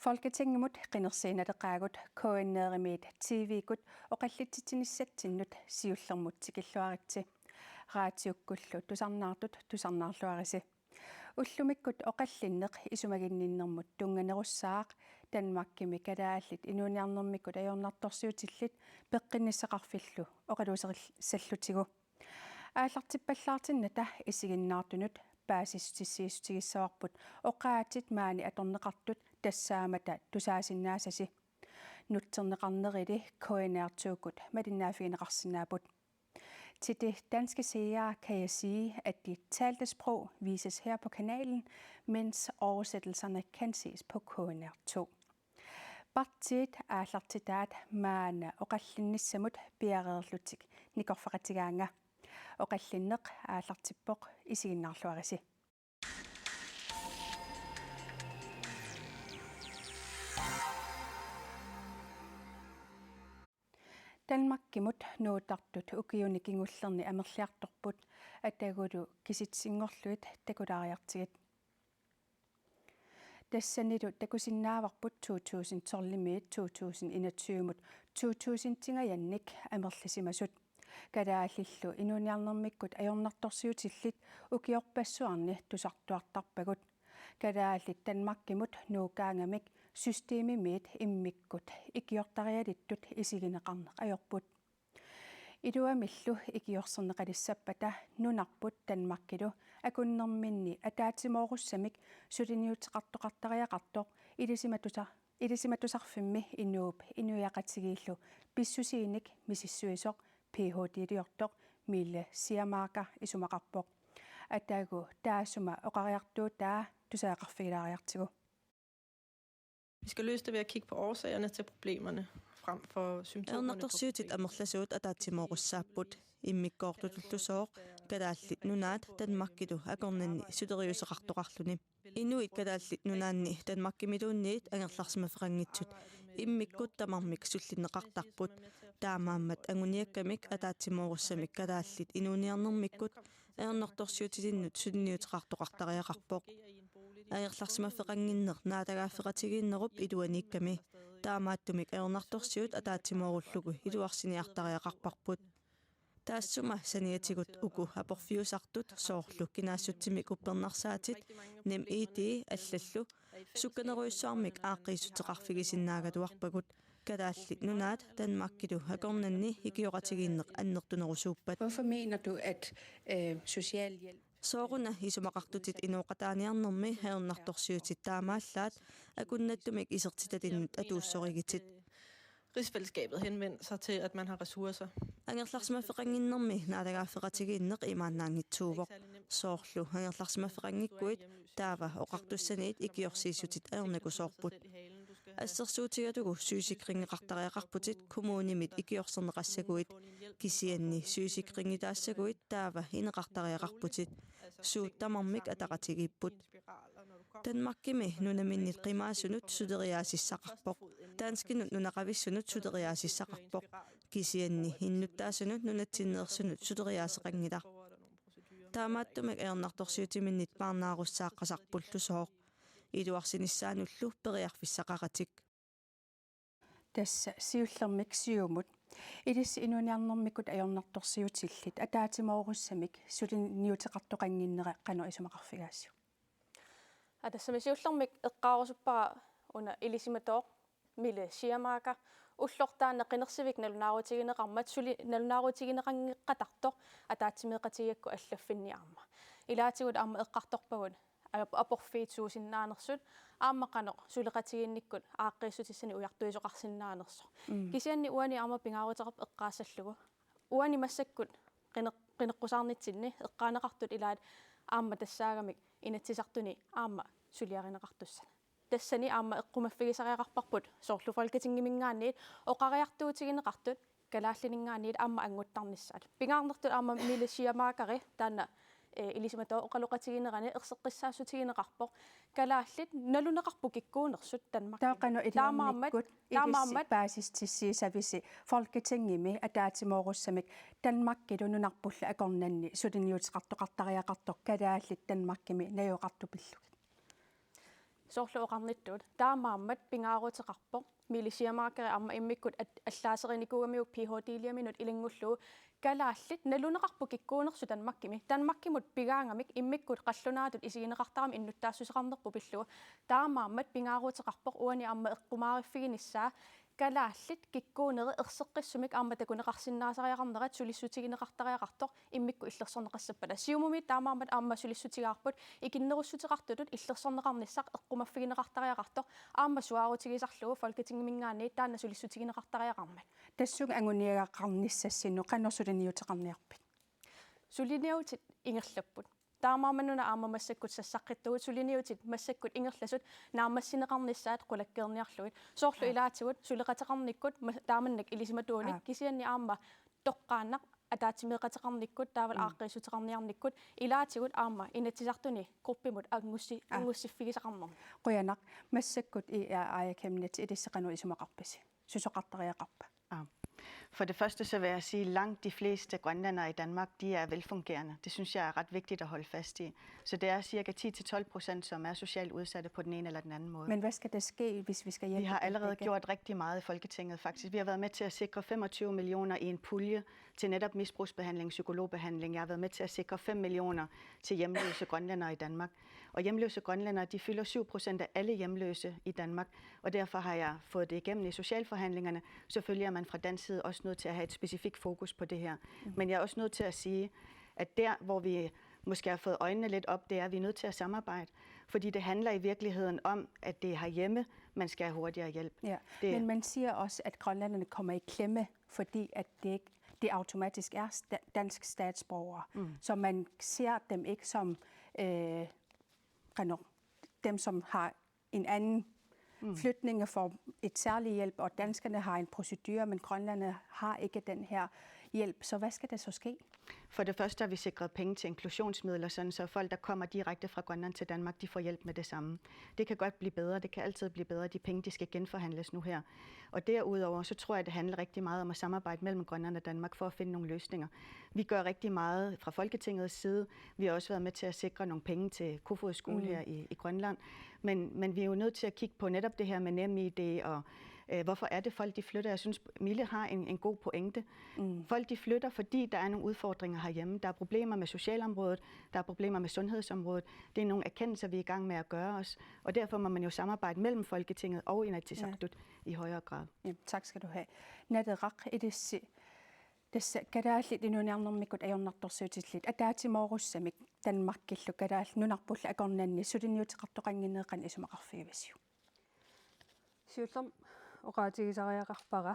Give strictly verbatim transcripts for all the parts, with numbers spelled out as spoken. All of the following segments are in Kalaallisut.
Folketingimut qinersiinnaleqaagut, K N R-imiit T V-kkut oqallitsitsinissatsinnut siullermut tikilluaritsi. Raatiukkullu tusarnaartut tusarnaarluarisi. Ullumikkut oqallinneq isumaginninnermut tunnganerussaaq, Danmarkimi kalaallit inuuniarnermikkut ajornartorsiutillit peqqinnissaqarfillu oqaluuseriassallutigu. Aallartippallaartinnata isiginnaartunut paasissutissiissutigissavarput oqaatsit maani atorneqartut tassaammata tusaasinnaasasi. Nutserneqarnerili K N R to-kkut malinnaaffigineqarsinnaapput. Til de danske seere kan jeg sige, at de talte sprog vises her på kanalen, mens oversættelserne kan ses på K N R to. Partiit aallartitaat maanna oqallinnissamut piareerlutik nikorfaqatigaannga. Oqallinneq aallartippoq, isiginnaarluarisi. Danmarkimut nuuttartut ukiuni kingullerni amerliartorput, atagulu kisitsisinngorlugit takulaariartigit. Tassanilu takusinnaavarput to tusind tolv-imiit to tusind enogtyve-mut to tusind-ingajannik amerlisimasut. Kalaallillu inuuniarnermikkut ajornartorsiutillit ukiorpassuarni tusartuartarpagut. Kalaallit Danmarkimut nuukkaangamik systemimiit immikkut ikiortarialittut isigineqarneq ajorput. Iluamillu ikiorserneqalissappata nunarput Danmarkilu akunnerminni ataatsimoorussamik suliniuteqartoqartariaqartoq ilisimatusa-, ilisimatusarfimmi inuup inuiaqatigiillu pissusiinik misissuisoq Ph.D.-liortoq Mille Schiermaker isumaqarpoq. Atagu taassuma oqariartuutaa tusagaqarfigilaariartigu. Vi skal løse det ved at kigge på årsagerne til problemerne, frem for symptomerne på Ajornartorsiutit problemerne. Amerlasuut ataatsimoorussaapput. Immikkoortutullusooq Kalaallit Nunaat Danmarkilu akornanni suleriuseqartoqarluni. Inuit Kalaallit Nunaanni Danmarkimiluunniit angerlarsimaffeqanngitsut immikkut tamarmik sullinneqartarput. Taamaammat anguniakkamik ataatsimoorussamik kalaallit inuuniarnermikkut ajornartorsiutilinnut suliniuteqartoqartariaqarpoq. Angerlarsimaffeqannginneq naalagaaffeqatigiinnerup iluaniikkami. Taamaattumik ajornartorsiut ataatsimoorullugu iluarsiniartariaqarparput. Taassuma saniatigut uku aporfiusartut soorlu kinaassutsimik uppernarsaatit, NemID allallu, sukkanerujussuarmik aaqqiissuteqarfigisinnaagaluarpagut. Kalaallit Nunaat Danmarkilu akornanni ikioqatigiinneq annertunerusuuppat. Hvorfor mener du, at, øh, socialhjælp Sooruna isumaqartutit inooqataaniarnermi ajornartorsiutit taamaallaat akunnattumik isertitalinnut atuussorigitit? Rigsfællesskabet henvende sig til, at man har ressourcer. Angerlarsimaffeqannginnermi naalagaaffeqatigiinneq imaannaanngitsuuvoq. Soorlu angerlarsimaffeqanngikkuit taava oqartussaniit ikiorsiissutit ajornakusoorput. Assersuutigalugu sygesikringeqartariaqarputit kommunimit ikiorserneqassaguit, kisianni sygesikringitaassaguit taava ineqartariaqarputit. Suut tamarmik ataqatigiipput. Danmarkimi nunaminnit qimaasunut suleriaasissaqarpoq. Danskinut nunaqavissunut suleriaasissaqarpoq. Kisianni innuttaasunut nunatsinneersunut suleriaaseqanngilaq. Taamaattumik ajornartorsiutiminnit paarnaarussaaqqasarpullusooq. Iluarsinissaanullu periarfissaqaratik. Tassa siullermik Siumut. Ilissi inuuniarnermikkut ajornartorsiutillit ataatsimoorussamik suliniuteqartoqannginnera qanoq isumaqarfigaasiuk? Aa, tassami siullermik eqqaarusuppara una ilisimatooq Mille Schiermaker, ulloq taanna qinersivik nalunaarutigineqarmat suli nalunaarutigineqanngeqatartoq ataatsimeeqatigigakkit allaffinni aamma. Ilaatigut aamma eqqartorpagut ap-, aporfiit suusinnaanersut, aamma qanoq suleqatigiinnikkut aaqqiissutissanik ujartuisoqarsinnaanersoq. Mm. Kisianni uani aamma pingaaruteqarpoq eqqaassallugu. Uani massakkut qine-, qineqqusaarnitsinni eqqaaneqartut ilaat aamma tassaagamik Inatsisartuni aamma suliarineqartussat. Tassani aamma eqqumaffigisariaqarparput soorlu Folketingiminngaanniit oqariartuutigineqartut kalaallininngaanniit aamma annguttarnissaat. Pingaarnertut aamma Mille Schiermakeri taanna, eh, ilisimatooq oqaloqatiginerani erseqqissaassutigineqarpoq. Kalaallit naluneqarput kikkuunersut Danmarkimi. Taava qanoq iliornikkut ilissi paasissutissiissavisi Folketingimi ataatsimoorussamik Danmarkilu nunarpullu akornanni suliniuteqartoqartariaqartoq kalaallit Danmarkimi najugaqartut pillugit? Soorlu oqarnittut, taamaammat pingaaruteqarpoq, Mille Schiermacher aamma immikkut at-, allaaseqarnikuugamiuk Ph.D.-liaminut ilanngullugu, kalaallit naluneqarput kikkuunersut Danmarkimi. Danmarkimut pigaangamik immikkut qallunaatut isigineqartarami innuttaassuseqarnerput pillugu. Taamaammat pingaaruteqarpoq uani aamma eqqumaariffiginissaa, kalaallit kikkuunerit erseqqissumik aamma takuneqarsinnaasariaqarnerat sulissutigineqartariaqartoq immikkut illersorneqassappata. Siumumi taamaammat aamma sulissutigaarput ikinnerussuteqartutut illersorneqarnissaq eqqumaffigineqartariaqartoq aamma suaarutigisarlugu Folketingiminngaanniit taanna sulissutigineqartariaqarmat. Tassunga anguniagaqarnissassinnut qanoq suliniuteqarniarpit? Suliniutit ingerlapput. Taamaammat una aamma massakkut sassaqqittugut, suliniutit massakkut ingerlasut naammassineqarnissaat qulakkeerniarlugit. Soorlu Aa. ilaatigut suleqateqarnikkut ma-, taamannak ilisimatuunik Aa. kisianni aamma toqqaannaq ataatsimeeqateqarnikkut taavalu Mm. aaqqiissuteqarniarnikkut ilaatigut aamma Inatsisartuni gruppimut angussi-, Aa. angussiffigisaqarnermi. Qujanaq, massakkut I-, Aaja Chemnitz, ilissi qanoq isumaqarpisi? Susoqartariaqarpa? Ah. For det første så vil jeg sige, at langt de fleste grønlændere i Danmark, de er velfungerende. Det synes jeg er ret vigtigt at holde fast i. Så det er cirka ti til tolv procent, som er socialt udsatte på den ene eller den anden måde. Men hvad skal der ske, hvis vi skal hjælpe Vi har dem allerede begge? gjort rigtig meget i Folketinget, faktisk. Vi har været med til at sikre femogtyve millioner i en pulje til netop misbrugsbehandling, psykologbehandling. Jeg har været med til at sikre fem millioner til hjemløse grønlændere i Danmark. Og hjemløse grønlændere, de fylder syv procent af alle hjemløse i Danmark, og derfor har jeg fået det igennem i socialforhandlingerne. Selvfølgelig er man fra dansk side også nødt til at have et specifikt fokus på det her. Mm. Men jeg er også nødt til at sige, at der, hvor vi måske har fået øjnene lidt op, det er, at vi er nødt til at samarbejde. Fordi det handler i virkeligheden om, at det er herhjemme, man skal have hurtigere hjælp. Ja. Det Men man siger også, at grønlænderne kommer i klemme, fordi at det ikke det automatisk er sta-, dansk statsborgere. Mm. Så man ser dem ikke som, øh, qanoq, dem, som har en anden Mm. flytning og får et særlig hjælp, og danskerne har en procedure, men grønlænderne har ikke den her hjælp. Så hvad skal der så ske? For det første har vi sikret penge til inklusionsmidler, sådan så folk, der kommer direkte fra Grønland til Danmark, de får hjælp med det samme. Det kan godt blive bedre, det kan altid blive bedre. De penge, de skal genforhandles nu her. Og derudover, så tror jeg, det handler rigtig meget om at samarbejde mellem Grønland og Danmark for at finde nogle løsninger. Vi gør rigtig meget fra Folketingets side. Vi har også været med til at sikre nogle penge til Kofoeds Skole Mm. her i, i Grønland. Men, men vi er jo nødt til at kigge på netop det her med NemID, og, øh, hvorfor er det folk, de flytter? Jeg synes, Mille har en, en god pointe. Mm. Folk, de flytter, fordi der er nogle udfordringer herhjemme. Der er problemer med socialområdet, der er problemer med sundhedsområdet. Det er nogle erkendelser, vi er i gang med at gøre os. Og derfor må man jo samarbejde mellem Folketinget og Inatsisartut Ja. i højere grad. Jamen, tak skal du have. Naleraq, ilissi tassa kalaallit inuuniarnermikkut ajornartorsiutillit ataatsimoorussamik Danmarkillu Kalaallit Nunarpullu akornanni suliniuteqartoqannginerat qanoq isumaqarfigivisiuk? Siullermik oqaatigisariaqarpara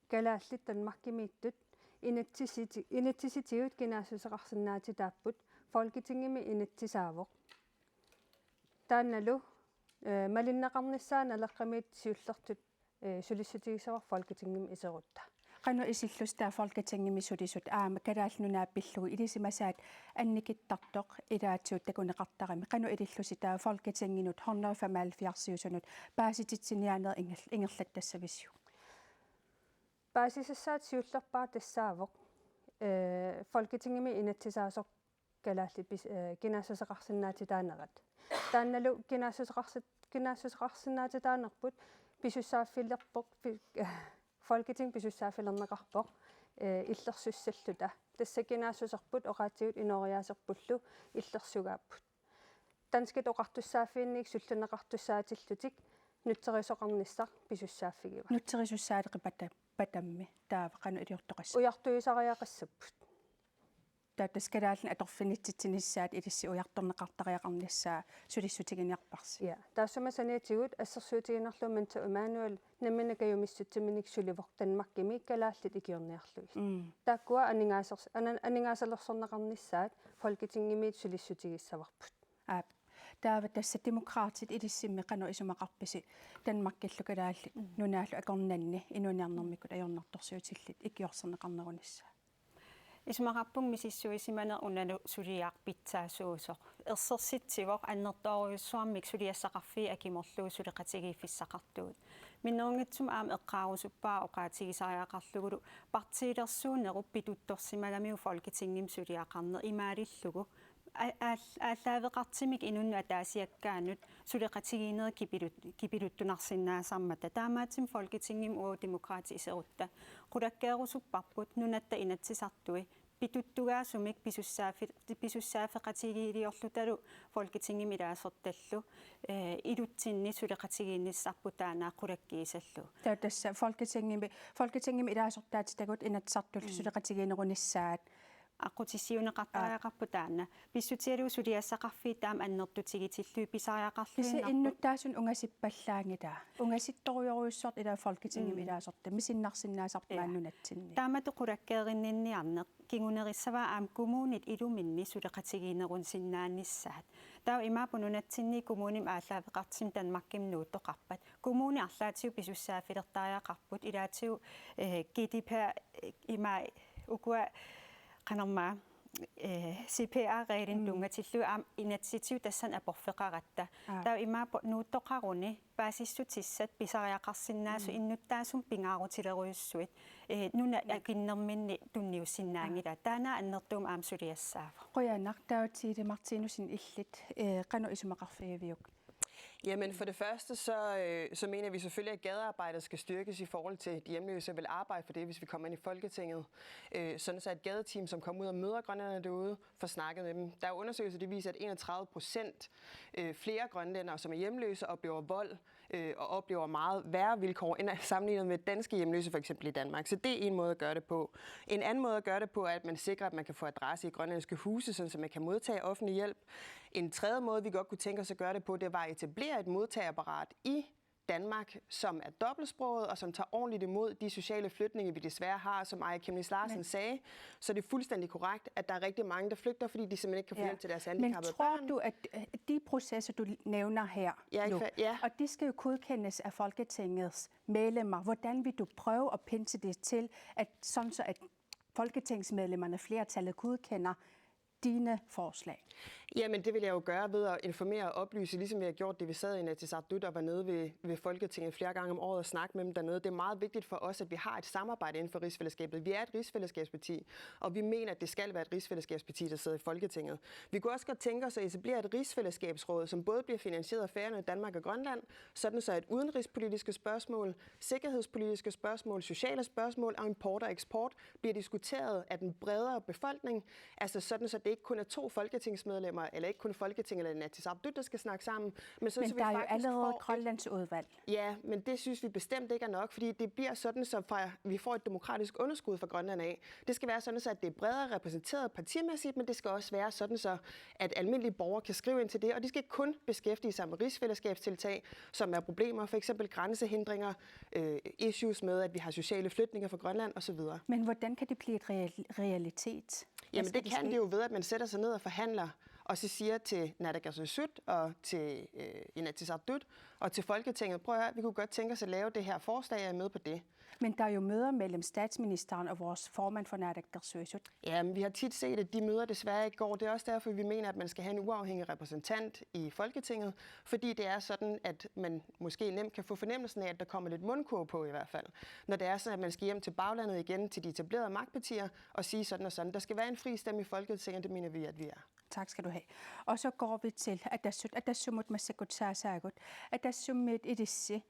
kalaallit Danmarkimiittut inatsisiti-, inatsisitigut kinaassuseqarsinnaatitaapput, Folketingimi inatsisaavoq. Taannalu, eh, malinneqarnissaa Naleqqamiit siullertut, eh, sulissutigissavara Folketingimi iserutta. Qanoq isillusi taava Folketingimi sulisut aamma Kalaallit Nunaat pillugu ilisimasaat annikittartoq ilaatigut takuneqartarami? Qanoq ilillusi taava Folketinginut hundrede femoghalvfjerdsiusunut paasititsiniaaneq inger-, ingerlattassavisiuk? Paasisassaat siullerpaaq tassaavoq, eh, Folketingimi inatsisaasoq kalaallit pis-, eh, kinaassuseqarsinnaatitaanerat. Taannalu kinaassuseqarsi-, kinaassuseqarsinnaatitaanerput pisussaaffilerpoq, pi-, Folketing pisussaaffilerneqarpoq, eh, illersussalluta. Tassa kinaassuserput oqaatsigut inooriaaserpullu illersugaapput. Danskit oqartussaaffiinnik sullinneqartussaatillutik nutserisoqarnissaq pisussaaffigivat. Nutserisussaaleqipata-, patammi taava qanoq iliortoqassaaq? Ujartuisariaqassapput. Taava tassa kalaallinik atorfinitsitsinissaat ilissi ujartorneqartariaqarnissaa sulissutiginiarparsi. Ja, taassuma saniatigut assersuutigiinnarlugu Mette Emanuel nammineq kajumissutsiminik sulivoq Danmarkimi kalaallit ikiorniarlugit. Mm. Taakkua aningaasers-, ana-, aningaasalersorneqarnissaat Folketingimiit sulissutigissavarput. Aap. Taava tassa Demokraatit ilissimmi qanoq isumaqarpisi Danmarkillu Kalaallit Mm. Nunaallu akornanni inuuniarnermikkut ajornartorsiutillit ikiorserneqarnerunissaa? Isumaqarpunga misissuisimaneq unalu suliaq pitsaasuusoq. Ersersitsivoq annertoorujussuarmik suliassaqarfiit akimorlugu suleqatigiiffissaqartugut. Minnerunngitsumik aamma eqqaarusuppara oqaatigisariaqarlugulu partiilersuunerup pituttorsimagamiuk Folketingimi suliaqarneq imaalillugu A-, aal-, aallaaveqartumik inunnut ataasiakkaanut suleqatigiinnerit kipilut-, kipiluttunarsinnaasarmata. Taamaattumik Folketingimi uagut Demokraatit iserutta qulakkeerusupparput nunatta Inatsisartui pituttugaasumik pisussaaffi-, pisussaaffeqatigiiliorlutalu Folketingimi ilaasortallu, eh, ilutsinni suleqatigiinnissarput taanna qulakkiisallugu. Taava tassa Folketingimi, Folketingimi ilaasortaatitagut Inatsisartullu Mm. suleqatigiinnerunissaat. Aqqutissiuunneqartariaqarpoq taanna. Pissutigalugu suliassaqarfiit taama annertutigitillugu pisariaqarluinnarput. Kisianni innuttaasunut ungasippallaanngilaq. Ungasittorujorujussuartut ilaa Folketingimi Mm. ilaasortat. Misinnarsinnaasarput Ja. maani nunatsinni. Taamatut qulakkeerinninniarneq kingunerissavaa aamma kommunit iluminni suleqatigiinnerusinnaanissaat. Taava imaappoq nunatsinni kommunimi aallaaveqartumik Danmarkimut nuuttoqarpat. Kommunit arlaatigut pisussaaffilertariaqarput ilaatigut, eh, G D P R, eh, ima ukua qanormaa, eh, C P R-reglini Mm. tunngatillugu aamma inatsisitigut tassani aporfeqaratta. Aa. Taava imaappoq nuuttoqaruni paasissutissat pisariaqarsinnaasut Mm. innuttaasut pingaarutilerujussuit, eh, nunap Aa. akunnerminni tunniussinnaanngilaq. Aa. Taanna annertuumik aamma suliassaavoq. Qujanaq, taava Tide Martinussen illit, eh, qanoq isumaqarfigiviuk? Jamen for det første, så, øh, så mener vi selvfølgelig, at gadearbejdet skal styrkes i forhold til de hjemløse, og vil arbejde for det, hvis vi kommer ind i Folketinget. Øh, sådan så et gadeteam, som kommer ud og møder grønlænderne derude, får snakket med dem. Der er undersøgelser, der viser, at enogtredive procent, øh, flere grønlændere, som er hjemløse, oplever vold, øh, og oplever meget værre vilkår end sammenlignet med danske hjemløse, for eksempel i Danmark. Så det er en måde at gøre det på. En anden måde at gøre det på er, at man sikrer, at man kan få adresse i grønlandske huse, sådan så man kan modtage offentlig hjælp. En tredje måde, vi godt kunne tænke os at gøre det på, det var at etablere et modtageapparat i Danmark, som er dobbeltsproget, og som tager ordentligt imod de sociale flygtninge, vi desværre har, som Aaja Chemnitz Larsen Men sagde, så er det fuldstændig korrekt, at der er rigtig mange, der flygter, fordi de simpelthen ikke kan få Ja. hjælp til deres Men handicappede tror børn. du, at øh, de processer, du nævner her Jeg er ikke nu, fa- ja. og de skal jo godkendes af Folketingets medlemmer, hvordan vil du prøve at pinse det til, at sådan så, at folketingsmedlemmerne, flertallet, godkender dine forslag? Jamen, det vil jeg jo gøre ved at informere og oplyse, ligesom vi har gjort det, vi sad i Inatsisartut og var nede ved, ved Folketinget flere gange om året og snakke med dem dernede. Det er meget vigtigt for os, at vi har et samarbejde inden for rigsfællesskabet. Vi er et rigsfællesskabsparti, og vi mener, at det skal være et rigsfællesskabsparti, der sidder i Folketinget. Vi kunne også godt tænke os at etablere et rigsfællesskabsråd, som både bliver finansieret af Færøerne, Danmark og Grønland, sådan så at udenrigspolitiske spørgsmål, sikkerhedspolitiske spørgsmål, sociale spørgsmål og import og eksport bliver diskuteret af den bredere befolkning. Altså sådan, så det ikke kun er to folketingsmedlemmer, eller ikke kun Folketinget eller Inatsisartut, der skal snakke sammen, men sådan, Men så vi der er jo faktisk allerede får et Grønlandsudvalg. Ja, men det synes vi bestemt ikke er nok, fordi det bliver sådan, så fra, vi får et demokratisk underskud fra Grønland af. Det skal være sådan, så at det er bredere repræsenteret partimæssigt, men det skal også være sådan, så at almindelige borgere kan skrive ind til det, og de skal ikke kun beskæftige sig med rigsfællesskabstiltag, som er problemer, for eksempel grænsehindringer, øh, issues med, at vi har sociale flygtninge fra Grønland osv. Men hvordan kan det blive et real- realitet? Hvad Jamen skal det der kan ske? det jo ved, at man sætter sig ned og forhandler, og så siger til Naalakkersuisut og til øh, Inatsisartut og til Folketinget, prøv at høre, vi kunne godt tænke os at lave det her forslag, er I med på det? Men der er jo møder mellem statsministeren og vores formand for Naalakkersuisut. Ja, men vi har tit set, at de møder desværre ikke går. Det er også derfor, vi mener, at man skal have en uafhængig repræsentant i Folketinget, fordi det er sådan, at man måske nemt kan få fornemmelsen af, at der kommer lidt mundkurv på i hvert fald. Når det er sådan, at man skal hjem til baglandet igen til de etablerede magtpartier og sige sådan og sådan. Der skal være en fri stemme i Folketinget, det mener vi, at vi er. Tak skal du have. Og så går vi til Atassut, Atassumut massakkut saasaagut. Atassumiit ilissi,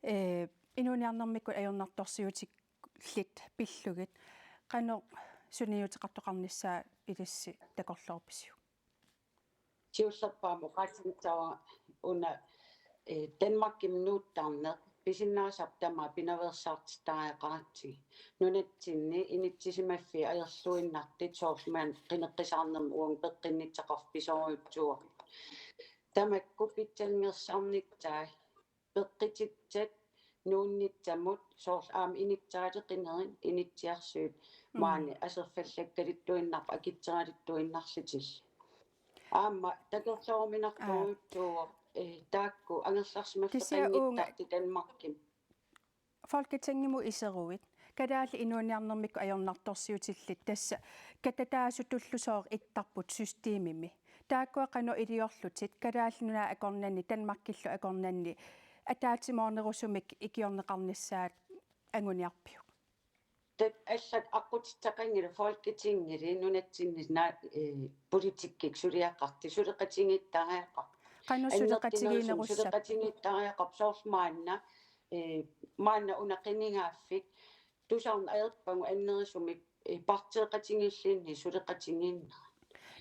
eh, inuuniarnermikkut ajornartorsiutillit pillugit. Qanoq sunniuteqartoqarnissaa ilissi takorloorpisiuk? Siullerpaamik oqaatigisara una, eh, Danmarkimut nuuttarneq pisinnaasarput tamaat pinaveersaartitariaqaratsigu. Nunatsinni inissisimaffii ajorluinnartut soorlu maani qineqqusaarnermi uagut peqqinnissaqarfik pisorujussuuvoq. Tamakku pitsanngersarnissaat peqqutissat nuunnissamut soorlu aamma inissaatit qinerit inissiarsuit Mm. maani aserfallakkaluttuinnarput akitsoralittuinnarlutillu. Aamma takorlooruminartorujussuuvoq, eh, taakku Kisianni uunga angerlarsimaffeqanngitsartut Danmarkimi. Folketingimut iseruit, kalaallit inuuniarnermikkut ajornartorsiutillit tassa katataasutullu sooq ittarput systemimi. Taakkua qanoq iliorlutit Kalaallit Nunaat akornanni, Danmarkillu akornanni, ataatsimoornerusumik ikiorneqarnissaat anguniarpiuk? Tat allat aqqutissaqanngillat Folketingili nunatsinni na-, eh, politikkikkut suliaqartut suleqatigiittariaqarput. Qanoq suleqatigiinnerussapput? Suleqatigiittariaqarput soorlu maanna, eh, maanna una qinigaaffik tusarneq ajorpagut annerusumik, eh, partiiqatigiilluunniit suleqatigiinnerat.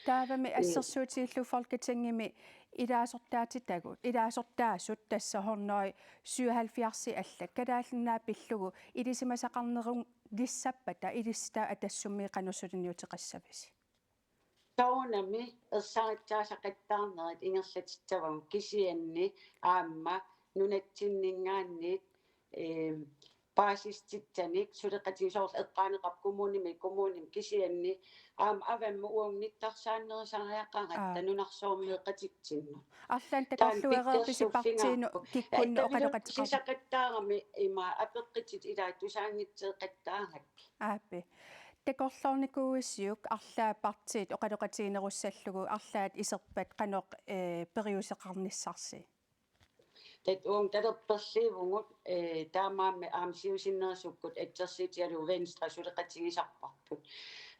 Taavami, eh, assersuutigillugu Folketingimi ilaasortaatitagut, ilaasortaasut tassa hundrede syvoghalvfjerds allat, Kalaallit Nunaat pillugu ilisimasaqarnerunissappata ilissi taava Atassummiit qanoq suliniuteqassavisi? Soorunami ersarissaasaqattaarnerit ingerlatissavagut kisianni aamma nunatsinninngaanniit, eh, paasissutitsinnik suleqatigisoorlu eqqaaneqarpoq kommunimi, kommunimi kisianni aamma avammut uagut nittarsaanerisariaqaratta. Aa. Nunarsuarmioqatitsinnut. Arlaannik takorluuereerpisi partiinut kikkunnut oqaloqateqarputit? Sisaqattaarami ima apeqqutitut ilaat tusaanngitseeqattaarakkit. Aap. Takorloornikuuisiuk arlaat partiit oqaloqatiginerussallugu arlaat iserpat qanoq, eh, periuseqarnissarsi? Tat uagut talerperliivugut, eh, taamaammat aamma siusinnerusukkut assersuutigalugu Venstre suleqatigisarparput.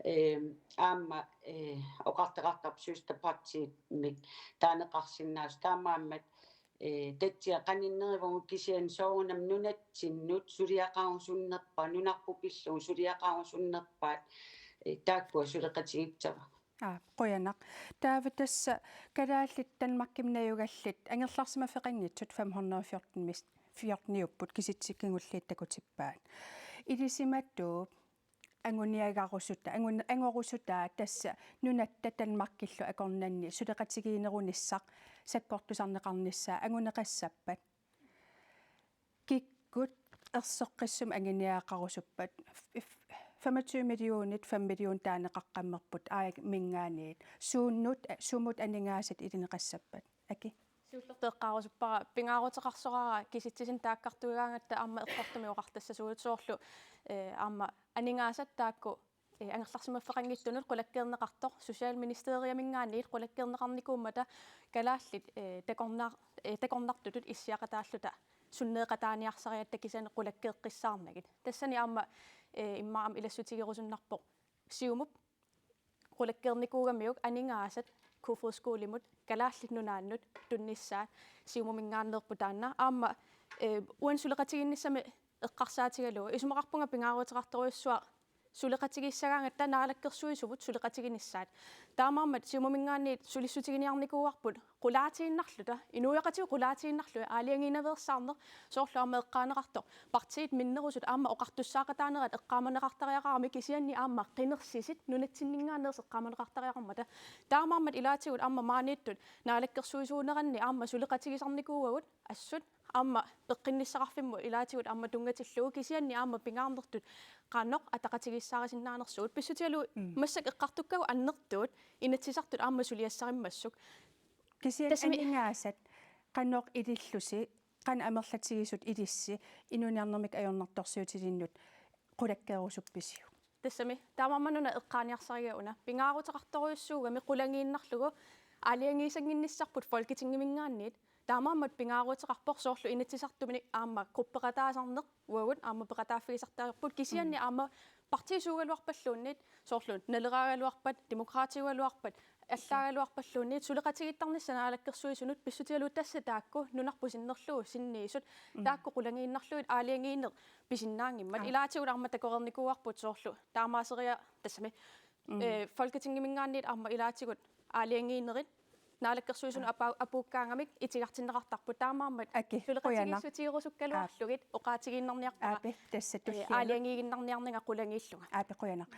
Eh, aamma, eh, oqartoqartarpoq søsterpartiimik taaneqarsinnaasoq taamaammat, eh, tatsiaq qaninneruvugut kisianni soorunami nunatsinnut suliaqarusunnerpaat, nunarput pillugu suliaqarusunnerpaat, eh, taakkua suleqatigiissavagut. Aa, qujanaq. Taava tassa kalaallit Danmarkimi najugallit angerlarsimaffeqanngitsut fem hundrede og fjorten mis-, fjorteniupput, kisitsisit kingulliit takutippaat. Ilisimatuup anguniagarusutaa, angun-, angorusutaa tassa nunatta Danmarkillu akornanni suleqatigiinnerunissaq sakkortusarneqarnissaa anguneqassappat? Kikkut erseqqissumik anguniagaqarusuppat? F-, f-, femogtyve millionit, fem millionit taaneqaqqammerput aajaminngaanniit. Suunnut, sumut aningaasat ilineqassappat? Aki? Siullertut eqqaarusuppara pingaaruteqarsoraara kisitsisinut taakkartuigaangatta aamma eqqortumik oqartassasugut soorlu, eh, aamma aningaasat taakku, eh, angerlarsimaffeqanngitsunut qulakkeerneqartoq Socialministeriaminngaanniit qulakkeerneqarnikuummata kalaallit, eh, takornar-, eh, takornartutut issiaqataalluta sunneeqataaniarsarigatta kisianni qulakkeeqqissaarnagit. Tassani aamma, eh, immaqa aamma ilassutigerusunnarpoq Siumup qulakkeernikuugamiuk aningaasat Kofoeds Skolemut Kalaallit Nunaannut tunnissaat Siumuminngaanneerpoq taanna. Aamma, eh, uani suleqatigiinnissamik eqqarsaatigalugu isumaqarpunga pingaaruteqartorujussuaq suleqatigiissagaangatta naalakkersuisuvut suleqatiginissaat. Taamaammat Siumuminngaanniit sulissutiginiarnikuuarput qulaatiinnarluta, inuiaqatigiit qulaatiinnarlugit aalajangiinaveersaarneq, soorlu aamma eqqaaneqartoq partiit minnerusut aamma oqartussaaqataanerat eqqaamaneqartariaqarami kisianni aamma qinersisit nunatsinninngaanneersut eqqaamaneqartariaqarmata. Taamaammat ilaatigut aamma maaniittut naalakkersuisuuneranni aamma suleqatigisarnikuuagut assut aamma peqqinnissaqarfimmut ilaatigut aamma tunngatillugu kisianni aamma pingaarnertut qanoq ataqatigiissaarisinnaanersugut pissutigalugu. Mm. Massakkut eqqartukkagut annertuut Inatsisartut aamma suliassarimmassuk. Kisianni tassami aningaasat qanoq ilillusi, qanoq amerlatigisut ilissi inuuniarnermik ajornartorsiutilinnut qulakkeerusuppisiuk? Tassami taamaammat una eqqaaniarsariga una pingaaruteqartorujussuugami qulagiinnarlugu aalajangiisannginnissarput Folketingiminngaanniit. Taamaammat pingaaruteqarpoq soorlu Inatsisartuni aamma gruppeqataasarneq uagut aamma peqataaffigisartariaqarput kisianni, mm, aamma partiit suugaluarpalluunniit soorlu Naleraagaluarpat, Demokraatiugaluarpat, allaagaluarpalluunniit suleqatigiittarnissaq naalakkersuisunut pissutigalugu tassa taakku nunarput sinnerlugu sinniisut, mm, taakku qulagiinnarlugit aalajangiineq pisinnaanngimmat. Aa. Ilaatigut aamma takoreernikuuarput soorlu taamaaseriarluni tassami, mm, eh, Folketingiminngaanniit aamma ilaatigut aalajangiinerit naalakkersuisunut, aa, apa-, apuukkaangamik itigartinneqartarput taamaammat. Aki, qujanaq. Suleqatigiissutigerusukkaluarlugit, aa, oqaatigiinnarniarpara. Aapi, tassa, eh, tulliani. Aalajangiiginnarniarnanga qulagiillunga. Aapi, qujanaq.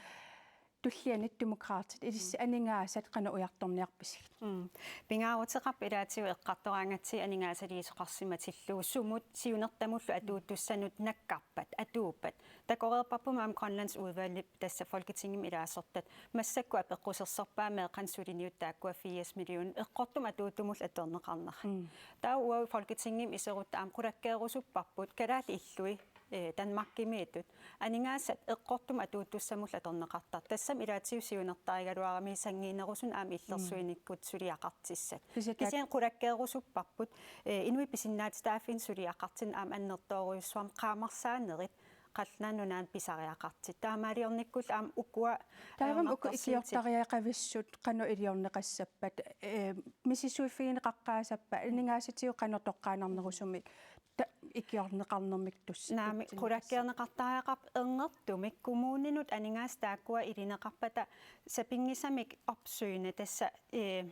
Tulliani Demokraatit ilissi, mm, aningaasat qanoq ujartorniarpisigit? Mm. Pingaaruteqarpoq ilaatigut eqqartoraangatsigit aningaasaliisoqarsimatillugu sumut siunertamullu atuuttussanut nakkarpat, atuuppat. Takoreerparput aamma Grønlandsudvalgip tassa Folketingimi ilaasortat massakkut apeqqusersorpaat meeqqanik suliniutit taakkua firs millionit eqqortumut atuuttumullu atorneqarnerat. Mm. Taava uagut Folketingimi iserutta aamma qulakkeerusupparput kalaallit illui, eh, Danmarkimiittut aningaasat eqqortumut atuuttussamullu atorneqartartut. Tassami ilaatigut siunertarigaluarami sanngiinnerusunik aamma illersuinikkut suliaqartissat. Kisianni taak- kisianni qulakkeerusupparput, eh, inuit pisinnaatitaaffiinik suliaqartinneq aamma annertoorujussuarmik qaamarsaanerit Qallunaat Nunaanni pisariaqartut. Taamaaliornikkullu aamma ukua taavami uku ajornartorsiutit ikiortariaqavissut qanoq iliorneqassappat, eh, misissuiffigineqaqqaassappat, aningaasatigut qanoq toqqaannarnerusumik, ta-, ikiorneqarnermik tuss-, naamik, tutsinneqassappat. Qulakkeerneqartariaqarpoq erngertumik kommuninut aningaasat taakkua ilineqarpata sapinngisamik opsøgende tassa, eh,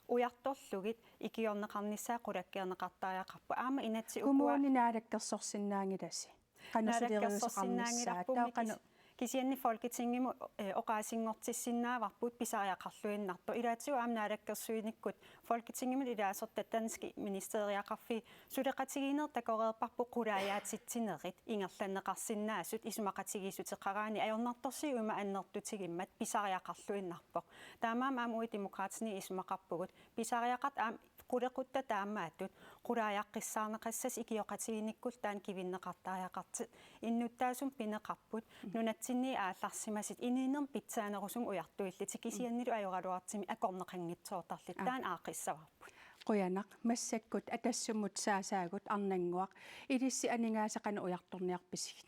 ujartorlugit ikiorneqarnissaat qulakkeerneqartariaqarpoq. Aamma inatsit ukua kommuni naalakkersorsinnaanngilasi. Qanoq suleriuseqarnissaat. Naalakkersorsinnaanngilarput. Taava qanoq kis-, kisianni Folketingimut, eh, oqaasinngortissinnaavarput pisariaqarluinnartoq. Ilaatigut aamma naalakkersuinikkut Folketingimut ilaasortat danskit ministeriaqarfiit suleqatigiinnerit takoreerparput qulaajaatitsinerit ingerlanneqarsinnaasut isumaqatigiissuteqaraanni ajornartorsiut ima annertutigimmat pisariaqarluinnarpoq. Taamaammat aamma uagut Demokraatinit isumaqarpugut pisariaqartut aamma qulequttat taamaattut qulaajaqqissaarneqassasoq ikioqatigiinnikkullu taanna kivinneqartariaqartoq innuttaasumik pineqarput, nunatsinniit aallarsimasut inuunermi pitsaanerusumik ujartuillutik kisiannili ajoraluartumik akorneqanngitsoortarlutik. Aa. Taanna aaqqissavarput. Qujanaq, massakkut Atassumut saasaagut Arnannguaq, ilissi aningaasat qanoq ujartorniarpisigit?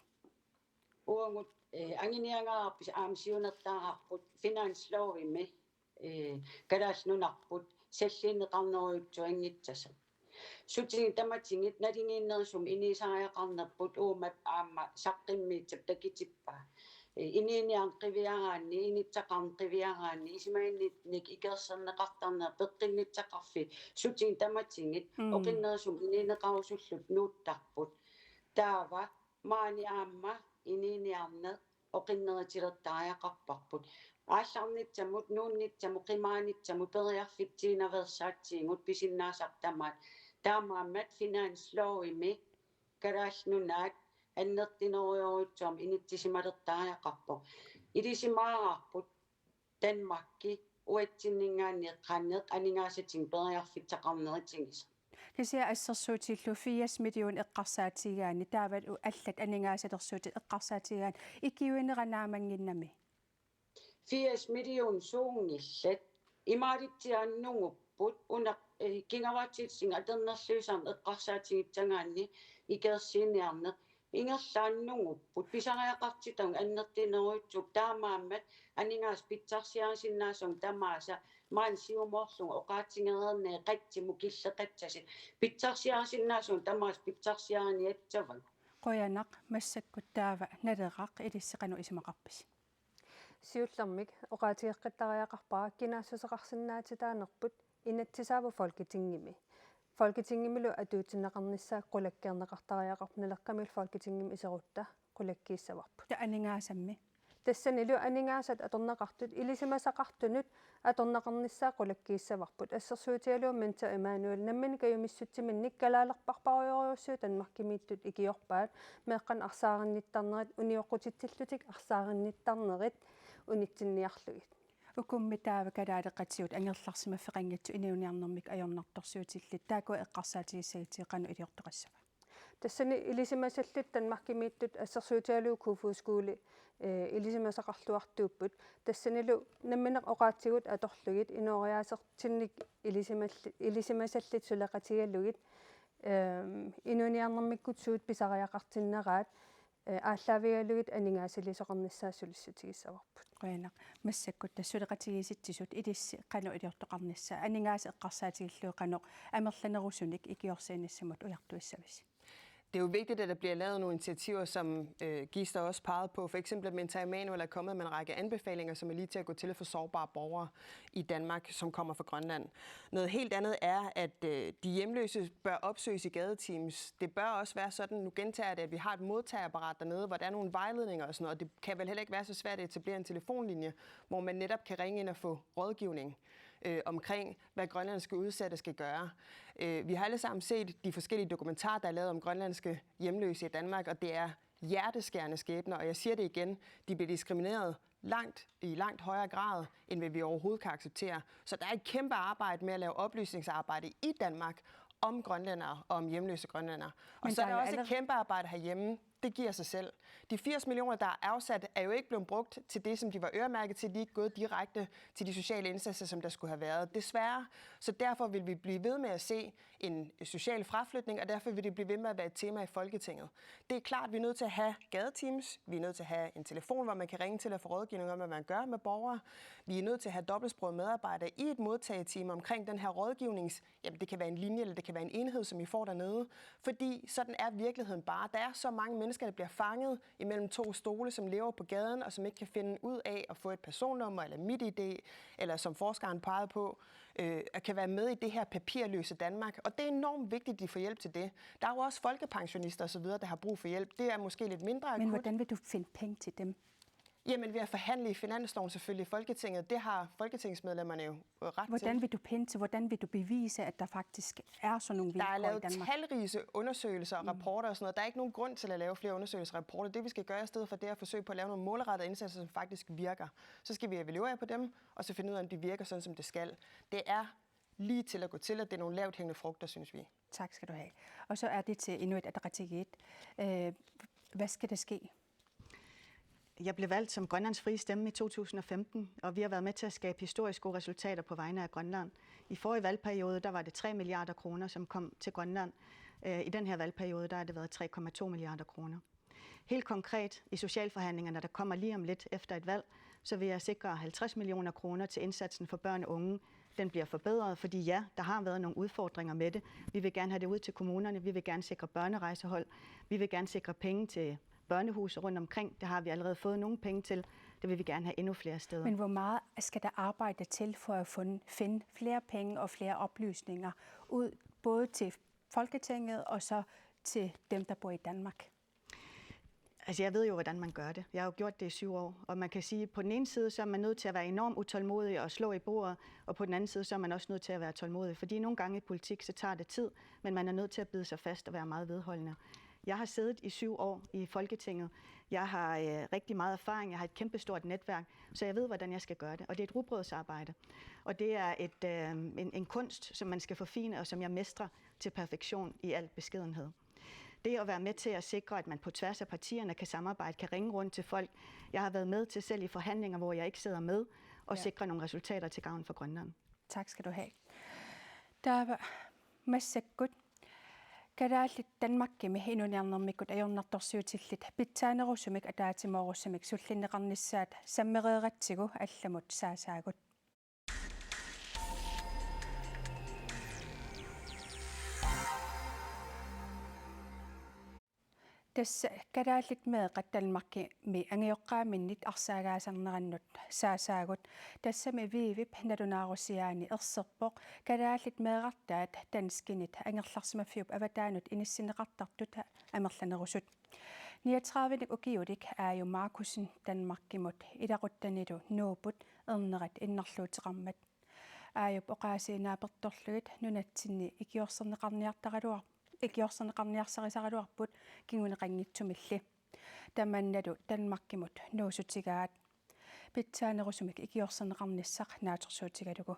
Uagut, eh, anguniagaqarpusi aamma siunertaqarpugut finanslovimi, eh, Kalaallit Nunarput salliunneqarnerujussuanngitsasoq. Sutigut tamatigut naligiinnerusumik inuusariaqarnerput uuma aamma saqqummiussasoq takutippaa. Eh, inuuniarneq qiviaraanni, inuussutissaqarneq qiviaraanni, isumaginninnik ikersorneqartarneq peqqinnissaqarfiit, sutigut tamatigut, mm, oqinnerusumik inuuneqarusullutik nuuttarput. Taava maani aamma inuuniarneq oqinnerutilertariaqarparput. Aallarnissamut, nuunnissamut, qimaannissamut periarfitsiinaveersaatigut pisinnaasartut tamaat. Taamaammat finanslovimi Kalaallit Nunaat annertunerujussuarmik inissisimalertariaqarpoq. Ilisimaarparput Danmarki uatsinninngaanniit qanoq aningaasatigut periarfissaqarnerisigisoq. Kisianni assersuutigillugu firs million eqqarsaatigigaanni, taava u-, allat aningaasalersuutit eqqarsaatigigaanni ikiuinera naamannginnami? Firs million suunngillat. Imaalitsiannguupput una, eh, kingavatsitsinga atornerluisarneq eqqarsaatigissagaanni ikersiiniarneq. Ingerlaannguupput, pisariaqartitagut annertunerujussuupput, taamaammat aningaasat pitsarsiarisinnaasavut tamaasa, maani siumoorlugu oqaatigereernerit qassimut killeqassasut, pitsarsiarisinnaasavut tamaasa pitsarsiariniassavagut. Qujanaq, massakkut taava Naleraq, ilissi qanoq isumaqarpisi? Siullermik oqaatigeqqittariaqarpara kinaassuseqarsinnaatitaanerput inatsisaavoq Folketingimi. Folketingimilu atuutsinneqarnissaa qulakkeerneqartariaqarpoq, Naleqqamillu Folketingimi iserutta qulakkiissavarput. Taava aningaasammi? Tassanilu aningaasat atorneqartut ilisimasaqartunut atorneqarnissaa qulakkiissavarput. Assersuutigalugu Mette Emanuel nammineq kajumissutsiminnik kalaalerparparujorujussuit Danmarkimiittut ikiorpaat, meeqqanik arsaarinnittarnerit, unioqqutitsillutik arsaarinnittarnerit unitsinniarlugit. Ukummi taava kalaaleqatigut angerlarsimaffeqanngitsut inuuniarnermik ajornartorsiutillit, taakkua eqqarsaatigissagutsigit qanoq iliortoqassava? Tassani ilisimasallit Danmarkimiittut assersuutigalugu Kofoeds Skole, eh, ilisimasaqarluartuupput. Tassanilu nammineq oqaatsigut atorlugit inooriaasertinnik ilisimalli-, ilisimasallit suleqatigalugit, ehm, inuuniarnermikkut suut pisariaqartinneraat, eh, aallaavigalugit aningaasaliisoqarnissaa sulissutigissavarput. Qujanaq. Massakkut tassa suleqatigiissitsisut, ilissi qanoq iliortoqarnissaa, aningaasat eqqarsaatigillugu qanoq amerlanerusunik ikiorsiinissamut ujartuissavisi? Det er jo vigtigt, at der bliver lavet nogle initiativer, som, øh, Gister også pegede på. For eksempel, at Mette Emanuel er kommet med en række anbefalinger, som er lige til at gå til for sårbare borgere i Danmark, som kommer fra Grønland. Noget helt andet er, at, øh, de hjemløse bør opsøges i gadeteams. Det bør også være sådan, nu gentager jeg det, at vi har et modtageapparat dernede, hvor der er nogle vejledninger og sådan noget, og det kan vel heller ikke være så svært at etablere en telefonlinje, hvor man netop kan ringe ind og få rådgivning, øh, omkring, hvad grønlandske udsatte skal gøre. Øh, vi har alle sammen set de forskellige dokumentarer, der er lavet om grønlandske hjemløse i Danmark, og det er hjerteskærende skæbner, og jeg siger det igen, de bliver diskrimineret langt, i langt højere grad, end hvad vi overhovedet kan acceptere. Så der er et kæmpe arbejde med at lave oplysningsarbejde i Danmark om grønlændere og om hjemløse grønlændere. Og men så er der der er jo også et allerede kæmpe arbejde herhjemme, Det giver sig selv. De firs millioner, der er afsat, er jo ikke blevet brugt til det, som de var øremærket til. De er ikke gået direkte til de sociale indsatser, som der skulle have været. Desværre. Så derfor vil vi blive ved med at se en social fraflytning, og derfor vil det blive ved med at være et tema i Folketinget. Det er klart, at vi er nødt til at have gadeteams. Vi er nødt til at have en telefon, hvor man kan ringe til og få rådgivning om, hvad man gør med borgere. Vi er nødt til at have dobbeltsprogede medarbejdere i et modtageteam omkring den her rådgivnings-, jamen, det kan være en linje, eller det kan være en enhed, som I får dernede. Fordi sådan er virkeligheden bare. Der er så mange mennesker, der bliver fanget imellem to stole, som lever på gaden, og som ikke kan finde ud af at få et personnummer eller MitID, eller som forskeren pegede på, øh, at kan være med i det her papirløse Danmark. Og det er enormt vigtigt, at de får hjælp til det. Der er jo også folkepensionister og så videre, der har brug for hjælp. Det er måske lidt mindre akut. Men hvordan vil du finde penge til dem? Jamen, ved at forhandle i finansloven selvfølgelig i Folketinget, det har folketingsmedlemmerne jo ret Hvordan til. Vil du penge til? Hvordan vil du bevise, at der faktisk er sådan nogle Der er vilkår i lavet Danmark? Talrige undersøgelser og rapporter og sådan noget. Der er ikke nogen grund til at lave flere undersøgelser og rapporter. Det, vi skal gøre i stedet for, det er at forsøge på at lave nogle målrettede indsatser, som faktisk virker. Så skal vi evaluere på dem, og så finde ud af, om de virker sådan, som det skal. Det er lige til at gå til, at det er nogle lavt hængende frugter, synes vi. Tak skal du have. Og så er det til Inuit Ataqatigiit. Øh, hvad skal der ske? Jeg blev valgt som Grønlands Frie Stemme i to tusind og femten, og vi har været med til at skabe historisk gode resultater på vegne af Grønland. I forrige valgperiode, der var det tre milliarder kroner, som kom til Grønland. Øh, I den her valgperiode, der har det været tre komma to milliarder kroner. Helt konkret i socialforhandlingerne, der kommer lige om lidt efter et valg, så vil jeg sikre halvtreds millioner kroner til indsatsen for børn og unge. Den bliver forbedret, fordi ja, der har været nogle udfordringer med det. Vi vil gerne have det ud til kommunerne, vi vil gerne sikre børnerejsehold, vi vil gerne sikre penge til børnehuse rundt omkring. Det har vi allerede fået nogle penge til. Det vil vi gerne have endnu flere steder. Men hvor meget skal der arbejde til for at finde, finde flere penge og flere oplysninger ud, både til Folketinget og så til dem, der bor i Danmark? Altså, jeg ved jo, hvordan man gør det. Jeg har jo gjort det i syv år. Og man kan sige, at på den ene side, så er man nødt til at være enormt utålmodig og slå i bordet, og på den anden side, så er man også nødt til at være tålmodig. Fordi nogle gange i politik, så tager det tid, men man er nødt til at bide sig fast og være meget vedholdende. Jeg har siddet i syv år i Folketinget. Jeg har øh, rigtig meget erfaring. Jeg har et kæmpestort netværk, så jeg ved, hvordan jeg skal gøre det. Og det er et rugbrødsarbejde. Og det er et, øh, en, en kunst, som man skal forfine, og som jeg mestrer til perfektion i al beskedenhed. Det at være med til at sikre, at man på tværs af partierne kan samarbejde, kan ringe rundt til folk. Jeg har været med til selv i forhandlinger, hvor jeg ikke sidder med, og Ja. Sikre nogle resultater til gavn for Grønland. Tak skal du have. Taava massakkut kalaallit Danmarkimi inuuniarnermikkut ajornartorsiutillit pitsaanerusumik ataatsimoorussamik sullinneqarnissaat sammereeratsigu allamut saasaagut. Tassa kalaallit meeqqat Danmarkimi angajoqqaaminnit arsaagaasarnerannut saasaagut. Tassami Viivip nalunaarusiaani erserpoq kalaallit meerartaat danskinit angerlarsimaffiup avataanut inissinneqartartut amerlanerusut. Niogtredivenik ukiulik Aaju Markussen Danmarkimut ilaquttanilu Nuupput ernerat innarluuteqarmat. Aajup oqaasii naapertorlugit nunatsinni ikiorserneqarniartaraluar-, ikiorserneqarniarsarisaraluarput kinguneqanngitsumilli. Tamannalu Danmarkimut nuussutigaat. Pitsaanerusumik ikiorserneqarnissaq naatsorsuutigalugu.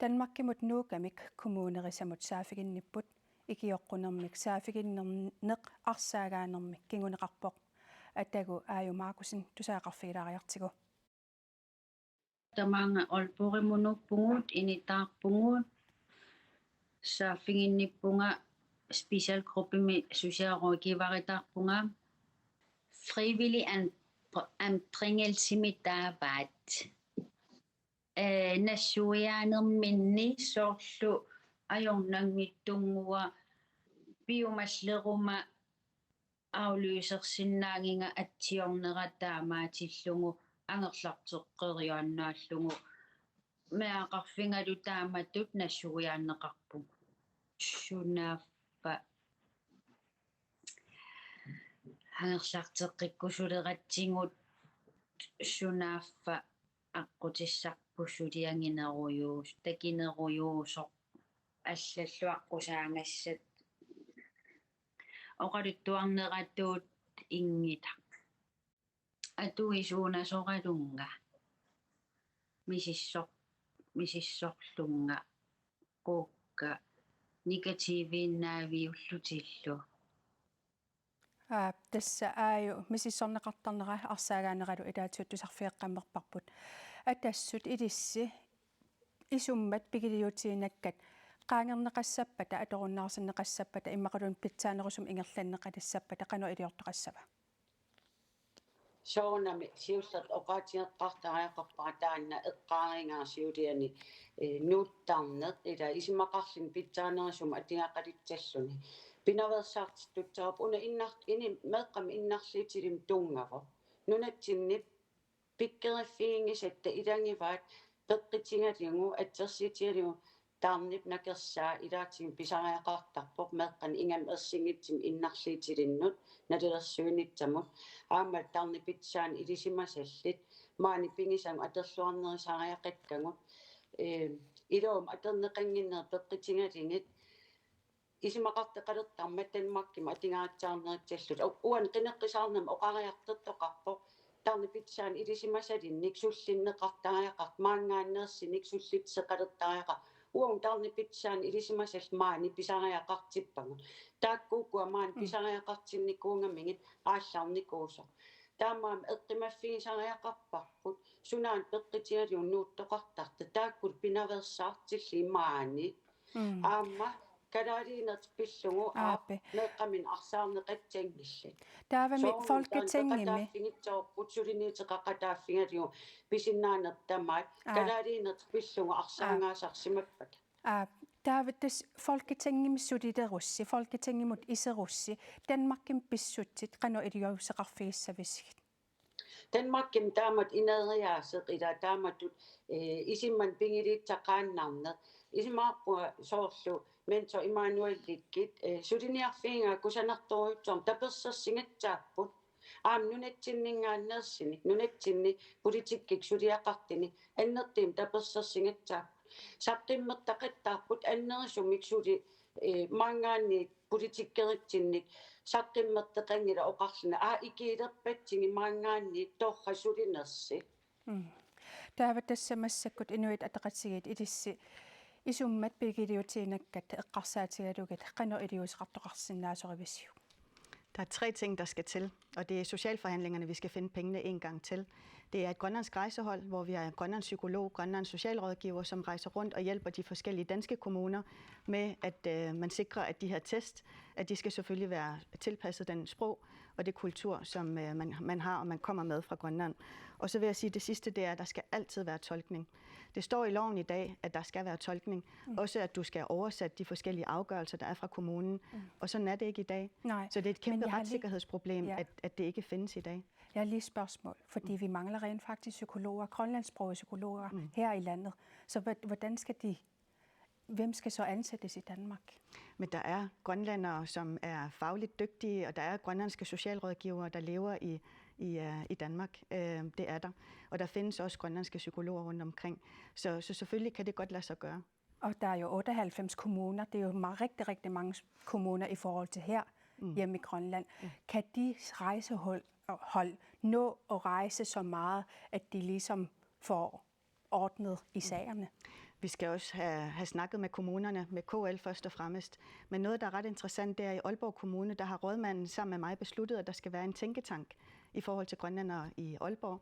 Danmarkimut nuukkamik kommunerisamut saaffiginnipput, ikioqqunermik saaffiginneq arsaagaanermik kinguneqarpoq. Atagu Aaju Markussen tusagaqarfigilaariartigu. Tamaanga Aalborgimut nuuppugut, initaarpugut, saaffiginnippunga specialgruppemi socialrådgiveritaarpunga, frivillig an-, anbringelsemi taavaat. Ee, nassuiaanerminni soorlu ajornanngitsunnguaq piumalleruma afløsersinnaagiga atsiornera taamaatillugu angerlarteqqeriaannaallugu meeraqarfigalu taamatut nassuiaanneqarpugut. Sunaaffa angerlarteqqikkusuleratsigu, sunaaffa aqqutissarput suliaginerujuus-, takinerujuusoq allallu aqqusaagassat oqaluttuarneratut inngitaq. Atuisuunasoralunnga misissor-, misissorlunnga quukka negativiinnaaviullutillu. Aa, tassa aaju misissorneqartarnera arsaagaaneralu ilaatigut tusarfigeqqammerparput. Atassut ilissi isummat pigiliutiinakkat qaangerneqassappata, atorunnaarsinneqassappata, immaqaluunniit pitsaanerusumik ingerlanneqalissappata qanoq iliortoqassava? Soorunami siullertut oqaatigeqqaartariaqarpara taanna eqqaarigaara siuliani, eh, nuuttarneq ila isumaqarluni pitsaanerusumik atugaqalissalluni. Pinaveersaartittussaavoq una innar-, ini meeqqami innarliutilimi tunngavoq. Nunatsinni pikkoriffiginngisatta ilagivaat peqqutigalugu, assersuutigalugu tarnip nakersaa ilaatigut pisariaqartarpoq meeqqanut ingammik ersinngitsumik innarliutilinnut nalilersuinissamut. Aamma tarnip pitsaanik ilisimasallit maani pigisagut atorluarnerusariaqakkagut, eh, iluamik atorneqannginnerat peqqutigalugit isumaqartoqalertarmat Danmarkimut atugarissaarnerusalluta. U-, uani qineqqusaarnami oqariartortoqarpoq tarnip pitsaanik ilisimasalinnik sullinneqartariaqartoq, maanngaanneersunik sullisseqalertariaqartoq. Uagut tarnip pitsaanik ilisimasallit maani pisariaqartippagut. Taakku ukua maani Mm. pisariaqartinnikuugamigit aallarnikuusoq. Taamaammat eqqumaffigisariaqarparput sunaana peqqutigalugu nuuttoqartartoq, taakkulu pinaveersaartillugit maani. Mm. Aamma kalaaliuneq pillugu aap Aapi. meeqqaminnik arsaarneqassanngillat. Taavami Soorunami taanna Folketingimi. peqataaffigissavarput suliniuteqaqataaffigalugu pisinnaaneq tamaat Aap. kalaaliuneq pillugu Aap. arsaanngaasarsimappata. Aap, taava tassa Folketingimi sulilerussi, Folketingimut iserussi, Danmarkimi pissutsit qanoq iliuuseqarfigissavisigit? Danmarkimi taamatut ineriaaseq ila taamatut, eh, isummat pigiliussaqaannarneq. Isumaqarpunga soorlu Mentor Immanuellikkut, eh, suliniarfigigaa kusanartorujussuarmik tapersersugassaapput. Aamma nunatsinninngaanneersunik, nunatsinni politikkikkut suliaqartunik, annertuumik tapersersugassaapput. Saqqummertaqattaarput annerusumik suli, eh, maanngaanniit politikkeritsinnik saqqummertoqanngilaq oqarluni, aa, ikiulerpatsigit maanngaanniit torrak sulinersi. Mm. Taava tassa massakkut Inuit Ataqatigiit ilissi isummat pigiliutiinakkat eqqarsaatigalugit qanoq iliuuseqartoqarsinnaasorivisiuk? Der er tre ting, der skal til, og det er socialforhandlingerne, vi skal finde pengene en gang til. Det er et grønlandsk rejsehold, hvor vi har en grønlandsk psykolog, grønlandsk socialrådgiver, som rejser rundt og hjælper de forskellige danske kommuner med, at, øh, man sikrer, at de her test, at de skal selvfølgelig være tilpasset den sprog og det kultur, som, øh, man, man har, og man kommer med fra Grønland. Og så vil jeg sige, at det sidste, det er, at der skal altid være tolkning. Det står i loven i dag, at der skal være tolkning. Mm. Også at du skal oversætte de forskellige afgørelser, der er fra kommunen. Mm. Og sådan er det ikke i dag. Nej, Så det er et men kæmpe jeg har lige retssikkerhedsproblem, Ja. at, at det ikke findes i dag. Jeg har lige et spørgsmål, fordi Mm. vi mangler rent faktisk psykologer, grønlandsksprogede psykologer Mm. her i landet. Så hvor-, hvordan skal de, hvem skal så ansættes i Danmark? Men der er grønlændere, som er fagligt dygtige, og der er grønlandske socialrådgivere, der lever i, i, øh, i Danmark. Øh, det er der. Og der findes også grønlandske psykologer rundt omkring. Så, så selvfølgelig kan det godt lade sig gøre. Og der er jo otteoghalvfems kommuner. Det er jo meget, rigtig, rigtig mange s-, kommuner i forhold til her Mm. hjemme i Grønland. Mm. Kan de rejsehold, hold nå at rejse så meget, at de ligesom får ordnet i Mm. sagerne? Vi skal også have, have snakket med kommunerne, med K L først og fremmest. Men noget, der er ret interessant, det er, at i Aalborg Kommune, der har rådmanden sammen med mig besluttet, at der skal være en tænketank i forhold til grønlændere i Aalborg.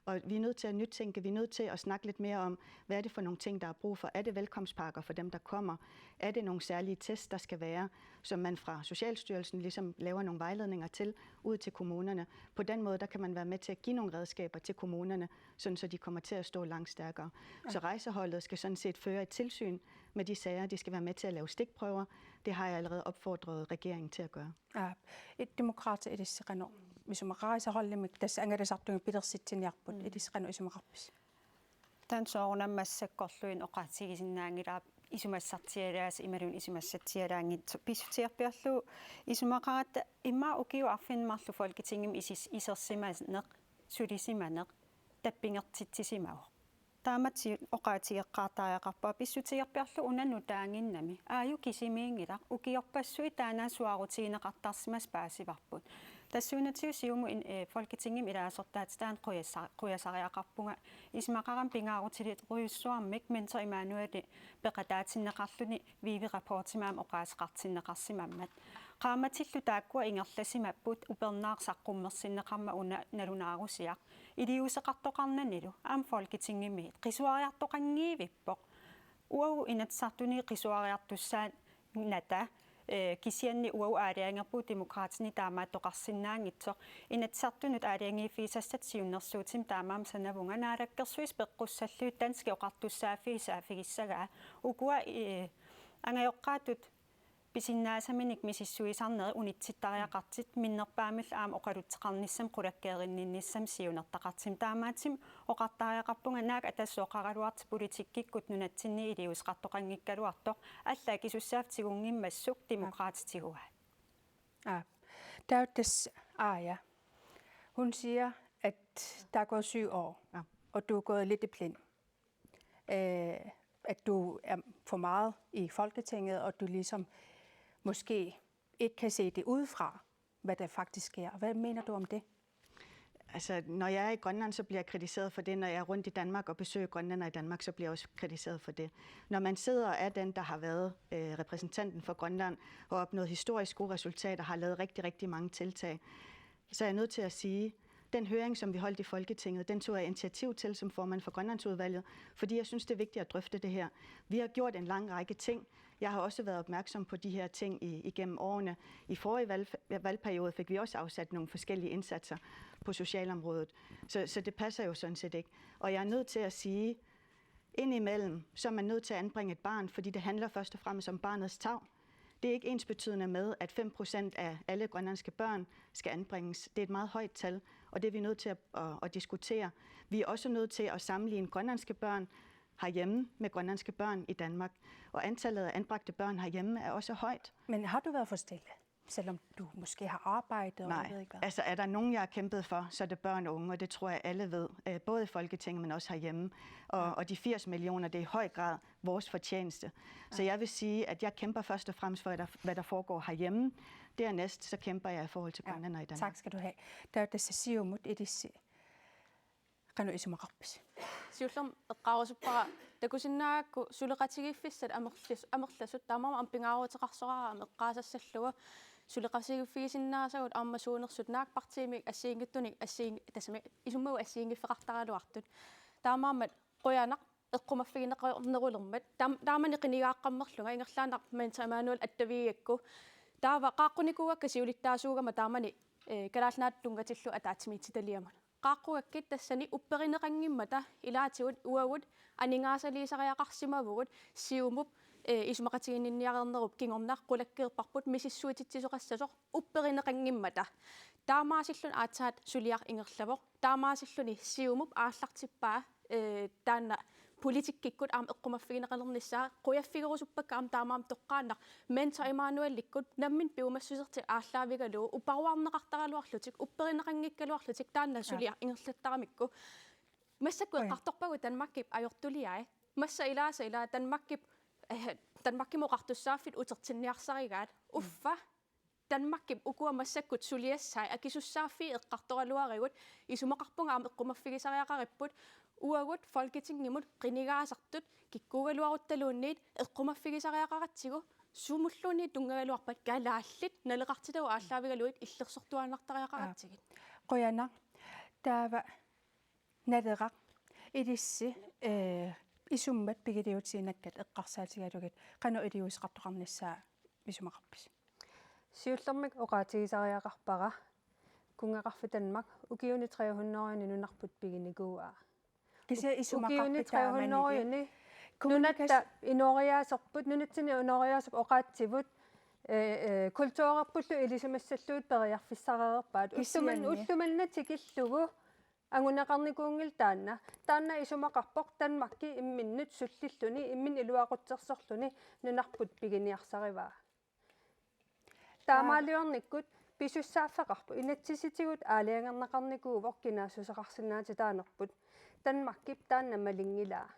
Og vi er nødt til at nytænke, vi er nødt til at snakke lidt mere om, hvad er det for nogle ting, der er brug for? Er det velkomstpakker for dem, der kommer? Er det nogle særlige tests, der skal være, som man fra Socialstyrelsen ligesom laver nogle vejledninger til ud til kommunerne? På den måde, der kan man være med til at give nogle redskaber til kommunerne, sådan så de kommer til at stå langt stærkere. Ja. Så rejseholdet skal sådan set føre et tilsyn med de sager, de skal være med til at lave stikprøver. Det har jeg allerede opfordret regeringen til at gøre. Aap, Demokraatit ilissi qanoq isumaqarpisi, rejseholdimik tassa angalasartuni pilersitsiniarput, Mm. ilissi qanoq isumaqarpisi? Taanna soorunami massakkorluinnaq oqaatigisinnaanngilara, isumassartialaasut imaluunniit isumassatsialaanngitsut. Pissutigerpiarlugu isumaqaratta immaqa ukiup arfineq-marluk Folketingimi isis-, isersimaneq, sulisimaneq, tappigertitsisimavoq. Taamatut oqaatigeqqaartariaqarpara pissutigerpiarlugu una nutaaginnami. Aajuna kisimiinngilaq, ukiorpassuit taanna suaarutigineqartarsimasut paasivarput. Tassuunatigut Siumut in-, eh, Folketingimi ilaasortaatitaanut qujassa-, qujasariaqarpunga, isumaqarama pingaarutilittorujussuarmik Mentor Immanueli peqataatinneqarluni Vivi-rapportimi aamma oqaaseqartinneqarsimammat. Qaammatillu taakkua ingerlasimapput upernaaq saqqummersinneqarmat una nalunaarusiaq iliuuseqartoqarnanilu aamma Folketingimiit qisuariartoqanngivippoq. Uagut Inatsisartuni qisuariartussaanngillat, eh, kisianni uagut aalajangerpugut Demokraatini taamaattoqarsinnaanngitsoq. Inatsisartunut aalajangiiffigisassat siunnersuutimik taamaammat sanavunga. Naalakkersuisut peqqussallugit danskit oqartussaaffiit saaffigissagaa. Ukua, eh, angajoqqaatut pisinnaasaminik misissuisarnerit unitsittariaqartut minnerpaamillu aamma oqalutseqarnissamik qulakkeerinninnissamik siunertaqartumik. Taamaattumik oqartariaqarpunga naak atassut oqaraluartut politikkikkut nunatsinni iliuuseqartoqanngikkaluartoq, allat akisussaaffik tigunngimmassuk Demokraatit tiguaat. Ja. Der er jo des, ah ja. Hun siger, at der er gået syv år, ja, og du er gået lidt i blind. Øh, at du er for meget i Folketinget, og du ligesom måske ikke kan se det udefra, hvad der faktisk sker. Hvad mener du om det? Altså, når jeg er i Grønland, så bliver jeg kritiseret for det. Når jeg er rundt i Danmark og besøger grønlændere i Danmark, så bliver jeg også kritiseret for det. Når man sidder og er den, der har været øh, repræsentanten for Grønland og opnået historisk gode resultater, har lavet rigtig, rigtig mange tiltag, så er jeg nødt til at sige, den høring, som vi holdt i Folketinget, den tog jeg initiativ til som formand for Grønlandsudvalget, fordi jeg synes, det er vigtigt at drøfte det her. Vi har gjort en lang række ting. Jeg har også været opmærksom på de her ting i, igennem årene. I forrige valg, valgperiode fik vi også afsat nogle forskellige indsatser på socialområdet. Så, så det passer jo sådan set ikke. Og jeg er nødt til at sige, indimellem, så er man nødt til at anbringe et barn, fordi det handler først og fremmest om barnets tarv. Det er ikke ensbetydende med, at fem procent af alle grønlandske børn skal anbringes. Det er et meget højt tal, og det er vi nødt til at, at, at diskutere. Vi er også nødt til at sammenligne grønlandske børn herhjemme med grønlandske børn i Danmark. Og antallet af anbragte børn herhjemme er også højt. Men har du været for stille, selvom du måske har arbejdet, og jeg Nej, ved ikke hvad? Altså er der nogen, jeg har kæmpet for, så er det børn og unge, og det tror jeg alle ved, øh, både i Folketinget, men også herhjemme. Og, og de firs millioner, det er i høj grad vores fortjeneste. Så jeg vil sige, at jeg kæmper først og fremmest for, hvad der, hvad der foregår herhjemme. Dernæst, så kæmper jeg i forhold til grønlændere i Danmark. Tak skal du have. Der er det Siumut Idissi. Qanoq isumaqarpisi? Siullermik eqqaarusuppara takusinnaagakku suleqatigiiffissat amerlis-, amerlasut, taamaammat aamma pingaaruteqarsoraara aamma eqqaasassallugu suleqatigiiffigisinnaasagut aamma suunersut naak partiimik assigiinngitsunik assigiin-, tassami isummagut assigiinngiffeqartaraluartut. Taamaammat qujanaq eqqumaffigineqarnerulermat. Taam-, taamani qinigaaqqammerlunga ingerlaannaq Menta Emanuel attavigigakku. Taava qaaqqunikuuakka siulittaasuugama taamani, eh, Kalaallit Nunaata tunngatillugu ataatsimiititaliamut. Qaaqqugakkit tassani upperineqanngimmata ilaatigut uagut aningaasaliisariaqarsimavugut Siumup, eh, isumaqatiginninniareernerup kingorna qulakkeerparput misissuititsisoqassasoq upperineqanngimmata. Taamaasilluni aatsaat suliaq ingerlavoq. Taamaasilluni Siumup aallartippaa, eh, taanna politikkikkut aamma eqqumaffigineqalernissaa, qujaffigerusuppakka aamma taamaammat toqqaannaq Menta Emanuelikkut nammineq piumassusertik aallaavigalugu uparuarneqartaraluarlutik, upperineqanngikkaluarlutik taanna suliaq ingerlattaramikku. Massakkut eqqartorpagut Danmarkip ajortuliai. Massa ilaasa ilaa Danmarkip, eh, Danmarkimut oqartussaaffik utertinniarsarigaat. Uffa Danmarkip ukua massakkut suliassai akisussaaffiit eqqartoraluarigut, isumaqarpunga aamma eqqumaffigisariaqaripput uagut Folketingimut qinigaasartut kikkuugaluaruttaluunniit eqqumaffigisariaqaratsigu sumulluunniit tunngagaluarpat kalaallit naleqartitagut aallaavigalugit illersortuaannartariaqaratsigit. Qujanaq. Taava Naleraq, ilissi, eh, isummat pigiliutiinnakkat eqqarsaatigalugit qanoq iliuuseqartoqarnissaa isumaqarpisi? Siullermik oqaatigisariaqarpara kunngeqarfik Danmark ukiuni tre hundrede nunarput piginikuuaa. Kisianni isumaqarpit Ukiuni taamanikkut? tre hundrede Kommune- nunatta inooriaaserput, nunatsinni inooriaaserput oqaatsivut, eh, eh, kulturerpullu ilisimassallugit periarfissareerpaat. Ulluman-, Kisianni. Ullumanna tikillugu anguneqarnikuunngilaq taanna. Taanna isumaqarpoq Danmarki imminnut sullilluni, imminut iluaqutsersorluni nunarput piginiarsarivaa. Taamaaliornikkut pisussaaffeqarpoq, inatsisitigut aalajangerneqarnikuuvoq kinaassuseqarsinnaatitaanerput. Danmarkip taanna malinngilaa.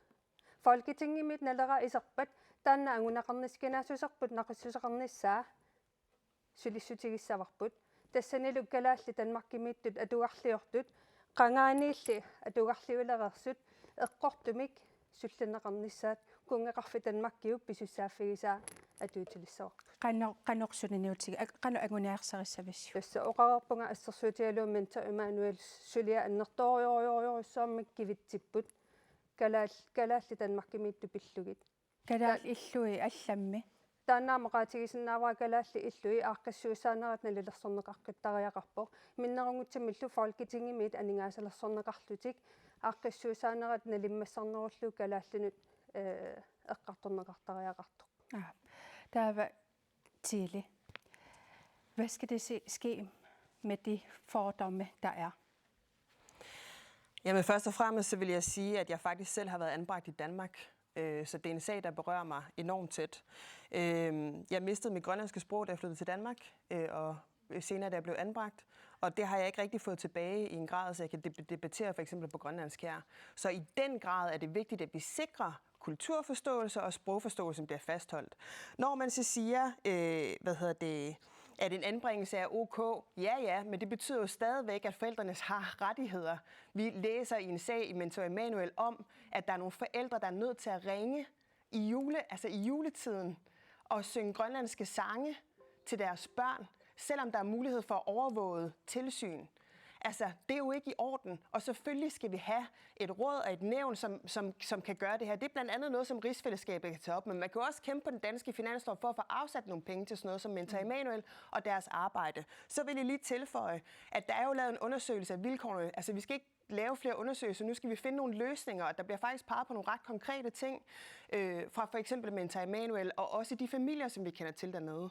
Folketingimiit Naleraq iserpat taanna anguneqarnissaa, kinaassuserput naqissuseqarnissaa sulissutigissavarput. Tassanilu kalaallit Danmarkimiittut atugarliortut, qangaaniilli atugarliulereersut, eqqortumik sullinneqarnissaat kunngeqarfik Danmarkiup pisussaaffigisaa atuutilissavarput. Qanoq, qanoq suliniutigit, ak-, qanoq anguniarsarissavisiuk? Tassa oqareerpunga assersuutigalugu Mentor Immanuel suliaq annertoorujorujussuarmik kivitsipput. Kalaal-, kalaallit Danmarkimiittut pillugit. Kalaallit illui allammi. Taanna aamma oqaatigisinnaavara kalaallit illui aaqqissuussaanerat nalilersorneqaqqittariaqarpoq. Minnerunngitsumillu Folketingimiit aningaasalersorneqarlutik aaqqissuussaanerat nalimmassarnerullu kalaallinut, eh, eqqartorneqartariaqartoq. Aap. Taava Thiele. Hvad skal det se, ske med de fordomme, der er? Jamen, først og fremmest så vil jeg sige, at jeg faktisk selv har været anbragt i Danmark. Øh, så det er en sag, der berører mig enormt tæt. Øh, jeg mistede mit grønlandske sprog, da jeg flyttede til Danmark, øh, og senere, da jeg blev anbragt. Og det har jeg ikke rigtig fået tilbage i en grad, så jeg kan deb-, debattere for eksempel på grønlandsk her. Så i den grad er det vigtigt, at vi sikrer kulturforståelse og sprogforståelse, som bliver fastholdt. Når man så siger, øh, hvad hedder det, at en anbringelse er ok, ja, ja, men det betyder jo stadigvæk, at forældrene har rettigheder. Vi læser i en sag i Mentor Immanuel om, at der er nogle forældre, der er nødt til at ringe i jule-, altså i juletiden, og synge grønlandske sange til deres børn, selvom der er mulighed for at overvåge tilsyn. Altså, det er jo ikke i orden, og selvfølgelig skal vi have et råd og et nævn, som, som, som kan gøre det her. Det er blandt andet noget, som rigsfællesskabet kan tage op, men man kan jo også kæmpe på den danske finanslov for at få afsat nogle penge til sådan noget som Mentor Immanuel og deres arbejde. Så vil jeg lige tilføje, at der er jo lavet en undersøgelse af vilkårene. Altså, vi skal ikke lave flere undersøgelser. Nu skal vi finde nogle løsninger, og der bliver faktisk peget på nogle ret konkrete ting, øh, fra for eksempel Mentor Immanuel, og også de familier, som vi kender til dernede.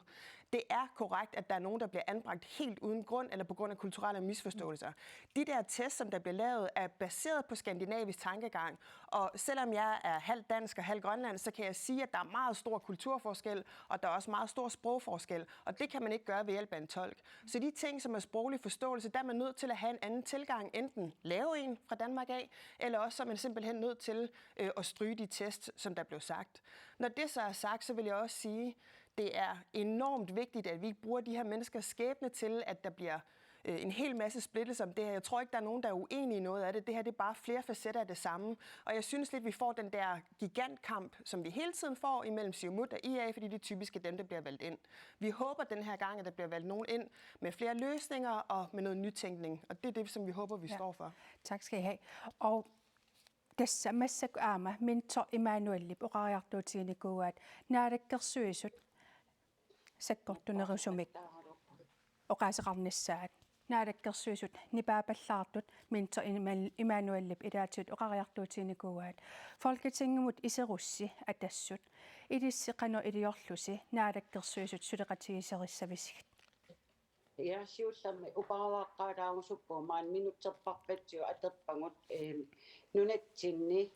Det er korrekt, at der er nogen, der bliver anbragt helt uden grund eller på grund af kulturelle misforståelser. De der tests, som der bliver lavet, er baseret på skandinavisk tankegang, og selvom jeg er halvt dansk og halvt grønlandsk, så kan jeg sige, at der er meget stor kulturforskel, og der er også meget stor sprogforskel, og det kan man ikke gøre ved hjælp af en tolk. Så de ting, som er sproglig forståelse, der er man nødt til at have en anden tilgang, enten lave en fra Danmark af, eller også så er man simpelthen nødt til, øh, at stryge de test, som der blev sagt. Når det så er sagt, så vil jeg også sige, det er enormt vigtigt, at vi ikke bruger de her menneskers skæbne til, at der bliver, øh, en hel masse splittelse om det her. Jeg tror ikke, der er nogen, der er uenige i noget af det. Det her, det er bare flere facetter af det samme. Og jeg synes lidt, vi får den der gigantkamp, som vi hele tiden får imellem Siumut og I A, fordi det typisk er dem, der bliver valgt ind. Vi håber den her gang, at der bliver valgt nogen ind med flere løsninger og med noget nytænkning. Og det er det, som vi håber, vi Ja. står for. Tak skal I have. Og tassa massakkut aamma Mentor Immanuelip oqariartuutiginikuugaat naalakkersuisut sakkortunerusumik oqaaseqarnissaat. Naalakkersuisut nipaapallaartut Mentor Imma-, Immanuelip ilaatigut oqariartuutiginikuugaat. Folketingimut iserussi Atassut. Ilissi qanoq iliorlusi naalakkersuisut suleqatigiissarissavisigit? Ja, siullermik uparuaaqqaalaarusupput maani minutserparpatsigut atorpagut, eem, nunatsinni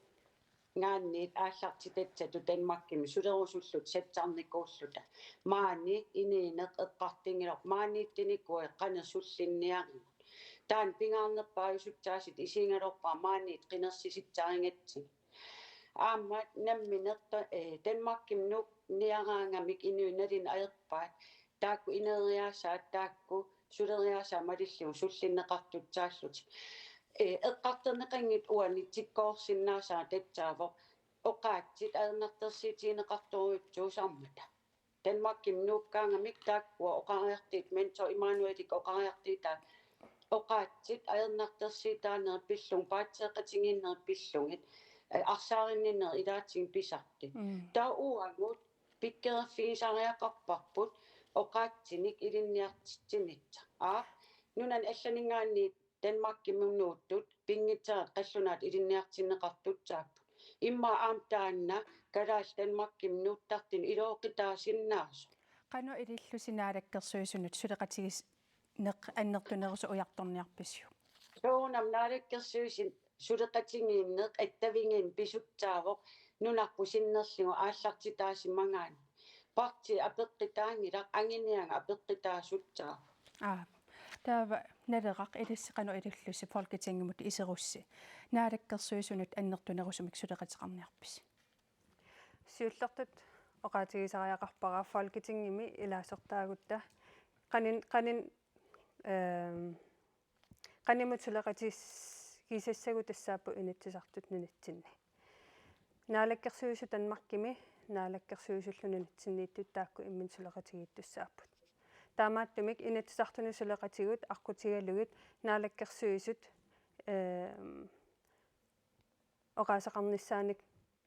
ngaanniit aallartitassatut Danmarkimi sulerusulluta sassarnikuulluta. Maani inuuneq eqqartunngilarput maaniittunikui qanoq sullinniarigut. Taanna pingaarnerpaajusussaasoq isigigaluarpara maaniittoq qinersisitsisarigatsigit. Aamma nammineq, eh, Danmarkimi nuuk-, niaraangamik inuit naluneq ajorpaat. Taakku ineriaasaat, taakku suleriaasaat malillugu sullinneqartussaallutik. Eh, eqqartorneqanngitsoq uani tikkoorsinnaasara tassaavoq oqaatsit ajornartorsiutigineqartorujussuusarmata. Danmarkimi nuukkaangamik taakkua oqariartuut, Mentor Immanuelip oqariartuutaa, oqaatsit ajornartorsiutaanerit pillugit, paatseeqatigiinnerit pillugit, eh, arsaarinninnerit ilaatigut pisartut. Mm. Taava uagut pikkoriffigisariaqarparput oqaatsinik ilinniartitsinissaq. Aa, nunani allaninngaanniit Danmarkimut nuuttut pinngitsaat qallunaat ilinniartinneqartussaapput. Immaqa aamma taanna kalaallit Danmarkimut nuuttartut ilooqutaasinnaasoq. Qanoq ilillusi naalakkersuisunut suleqatigiinneq annertunerusoq ujartorniarpisiuk? Soorunami naalakkersuisut suleqatigiinneq attavigiinneq pisussaavoq nunarput sinnerlugu aallartitaasimagaanni. Partii apeqqutaanngilaq, anguniagaq apeqqutaasussaavoq. Aa, taava Naleraq, ilissi qanoq ilillusi Folketingimut iserussi naalakkersuisunut annertunerusumik suleqateqarniarpisi? Siullertut oqaatigisariaqarpara Folketingimi ilaasortaagutta qanin-, qanin-, ehm, qanimut suleqatigisassagutta tassaapput Inatsisartut nunatsinni. Naalakkersuisut Danmarkimi naalakkersuisullu nunatsinniittut taakku imminut suleqatigiittussaapput. Taamaattumik Inatsisartuni suleqatigut aqqutigalugit naalakkersuisut, ehm, oqaaseqarnissaanik,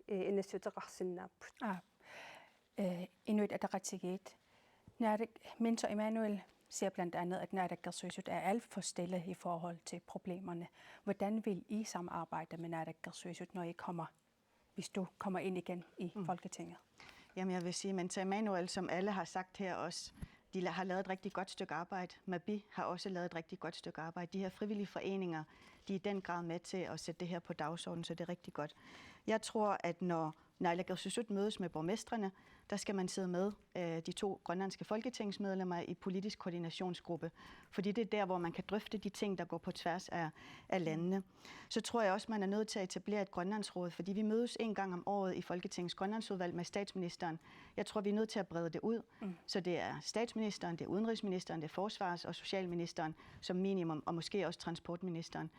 eh, inassuteqarsinnaapput. Aap. Eh, Inuit Ataqatigiit. Naalak-, Minto Emanuel siger blandt andet, at naalakkersuisut er alt for stille i forhold til problemerne. Hvordan vil I samarbejde med naalakkersuisut, når I kommer, hvis du kommer ind igen i Mm. Folketinget? Jamen, jeg vil sige, Minto Emanuel, som alle har sagt her også, de la-, har lavet et rigtig godt stykke arbejde. Mabi har også lavet et rigtig godt stykke arbejde. De her frivillige foreninger, de er i den grad med til at sætte det her på dagsordenen, så det er rigtig godt. Jeg tror, at når naalakkersuisut mødes med borgmestrene, der skal man sidde med, øh, de to grønlandske folketingsmedlemmer i politisk koordinationsgruppe, fordi det er der, hvor man kan drøfte de ting, der går på tværs af, af landene. Så tror jeg også, man er nødt til at etablere et grønlandsråd, fordi vi mødes en gang om året i Folketingets grønlandsudvalg med statsministeren. Jeg tror, vi er nødt til at brede det ud, Mm. så det er statsministeren, det er udenrigsministeren, det er forsvars- og socialministeren som minimum, og måske også transportministeren.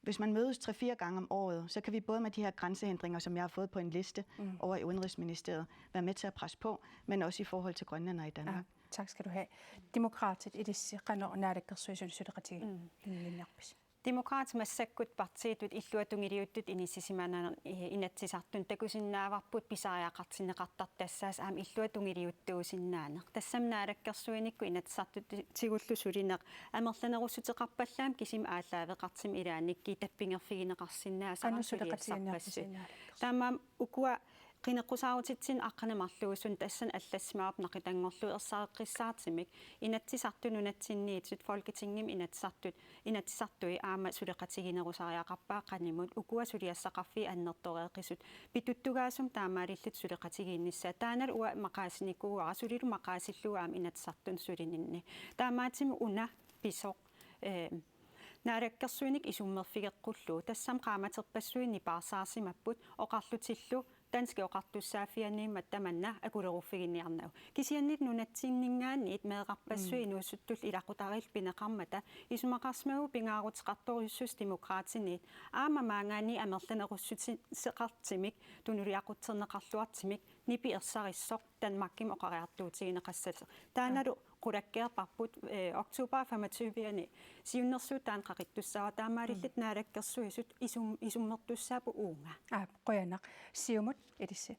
Hvis man mødes tre-fire gange om året, så kan vi både med de her grænsehindringer, som jeg har fået på en liste Mm. over i Udenrigsministeriet, være med til at presse på, men også i forhold til Grønland og i Danmark. Ja, tak skal du have. Demokraatit, Ilissi, qanoq naalakkersuisuni suleqatigiinniarpisi? Mm. Demokraatit massakkut partiitut illuatungiliuttut inissisimanerani, eh, Inatsisartuni takusinnaavarput pisariaqartinneqartartoq tassaavoq aamma illuatungiliuttuusinnaaneq. Tassami naalakkersuinikkut Inatsisartutigullu sulineq amerlanerussuteqarpallaammat kisimi aallaaveqartumi ilaannikkut tappingerfigineqarsinnaasara Qanoq suleqatigiinniarpisi suliassarpassuit. Naalakkersuisut? Taamaammat ukua qineqqusaarutitsineq aqqaneq-marluusunut tassani allassimavarput naqitannguarlugu ersareqqissaartumik Inatsisartut nunatsinniittut Folketingimi Inatsisartut Inatsisartui aamma suleqatiginerusariaqarpaat qanimut ukua suliassaqarfiit annertoreeqisut pituttugaasumik taamaalillutik suleqatigiinnissaat. Taannalu uanga maqaasinikuuara sulilu maqaasillugu aamma Inatsisartuni sulininni. Taamaattumik una pisoq, eh, naalakkersuinik isummerfigeqqullugu tassami qaammaterpassuit nipaarsaarsimapput oqarlutillu danskit oqartussaaffianniimmat tamanna akuleruffiginiarnagu. Kisianni nunatsinninngaanniit meerarpassuit Mm. inuusuttullu ilaqutariillu pineqarmata isumaqarsimagukku pingaaruteqartorujussuusoq Demokraatiniit aamma maanngaanniit amerlanerussuteqartumik tunuliaqutserneqarluartumik nipi ersarissoq Danmarkimi oqariartuutigineqassasoq. Taannalu qulakkeerparput, eh, oktober femogtyve-ani siunnersuut taanna qaqittussaavara taamaalillutik Mm. naalakkersuisut isum-, isummertussaapput uunga. Aap, qujanaq. Siumut, Ilissi.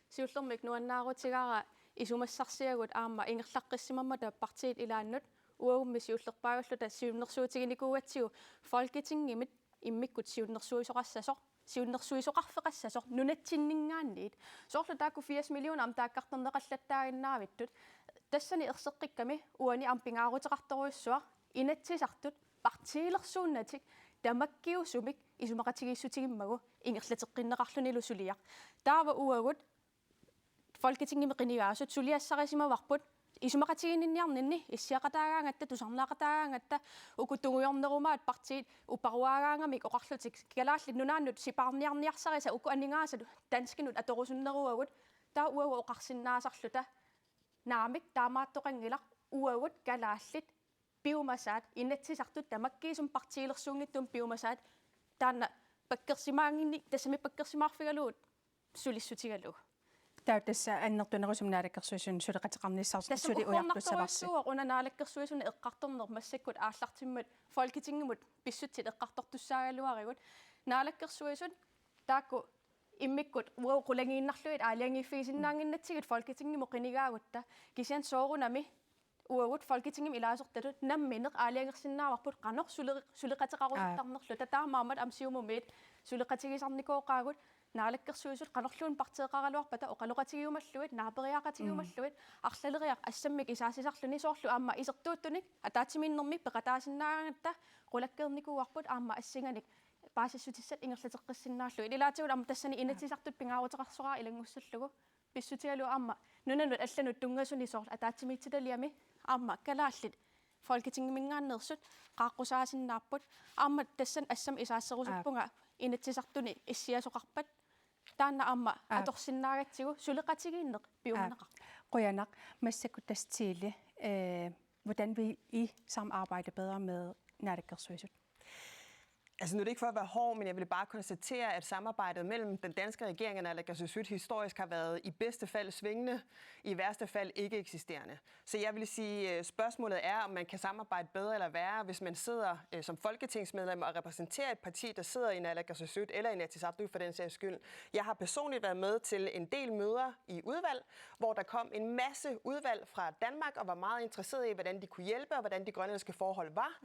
Siullermik nuannaarutigaara isumassarsiagut aamma ingerlaqqissimammata partiit ilaannut uagummi siullerpaajulluta siunnersuutiginikuugatsigu Folketingimit immikkut siunnersuisoqassasoq, siunnersuisoqarfeqassasoq nunatsinninngaanniit. Soorlu taakku firs millioner aamma taakkartorneqallattaaginnaavittut. Tassani erseqqikkami uani aamma pingaaruteqartorujussuaq Inatsisartut partiilersuunnatik tamakkiisumik isumaqatigiissutigimmagu ingerlateqqinneqarlunilu suliaq. Taava uagut Folketingimi qinigaasut suliassarisimavarput isumaqatigiinniarninni issiaqataagaangatta, tusarnaaqataagaangatta, uku tungujornerumaat partiit uparuaagaangamik oqarlutik Kalaallit Nunaannut sipaarniarniarsarisa uku aningaasat danskinut atorusunneruagut, taava uagut oqarsinnaasarluta naamik taamaattoqanngilaq, uagut kalaallit piumasaat Inatsisartut tamakkiisumik partiilersuunngitsumik piumasaat taanna pakkersimaanngin-, tassami pakkersimaarfigalugu sulissutigalugu. Taava tassa annertunerusumik naalakkersuisuni suleqateqarnissarsi Tassa suli ujartussavarsi. Uggornartorujussuuvoq una naalakkersuisuni eqqartorneq massakkut aallartimmat Folketingimut pissutsit eqqartortussaagaluarigut. Naalakkersuisut taakku immikkut uagut qulagiinnarlugit aalajangiiffigisinnaannginnatsigit Folketingimut qinigaagutta, kisianni soorunami uagut Folketingimi ilaasortatut nammineq aalajangersinnaavarput qanoq sule-, suleqateqarusuttarnerluta. Aap. Taamaammat aamma Siumumiit suleqatigisarnikooqaagut, naalakkersuisut qanorluunniit partiiqaraluarpata oqaloqatigiumallugit, naaperiaaqatigiumallugit, mm, arlaleriarlugit assammik isaassisarluni, soorlu aamma isertuuttunik ataatsimiinnermi peqataasinnaagaangatta qulakkeernikuuarput aamma assinganik paasissutissat ingerlateqqissinnaallugit. Ilaatigut aamma tassani Inatsisartut pingaaruteqarsoraat ilanngussallugu. Pissutigalugu aamma nunanut allanut tunngasuni soorlu ataatsimiititaliami aamma kalaallit Folketingiminngaanneersut qaaqqusaasinnaapput. Aamma tassani assammik isaasserusuppunga, aap, Inatsisartuni issiasoqarpat. Taanna aamma, aap, atorsinnaagatsigu suleqatigiinneq piumaneqarpoq. Aap. Qujanaq, massakkut tassa Thiele, øh, hvordan vil I samarbejde bedre med naalakkersuisut? Altså, nu er det ikke for at være hård, men jeg vil bare konstatere, at samarbejdet mellem den danske regering og naalakkersuisut historisk har været i bedste fald svingende, i værste fald ikke eksisterende. Så jeg vil sige, øh, spørgsmålet er, om man kan samarbejde bedre eller værre, hvis man sidder øh, som folketingsmedlem og repræsenterer et parti, der sidder i naalakkersuisut eller i Inatsisartut for den sags skyld. Jeg har personligt været med til en del møder i udvalg, hvor der kom en masse udvalg fra Danmark og var meget interesseret i, hvordan de kunne hjælpe, og hvordan de grønlandske forhold var.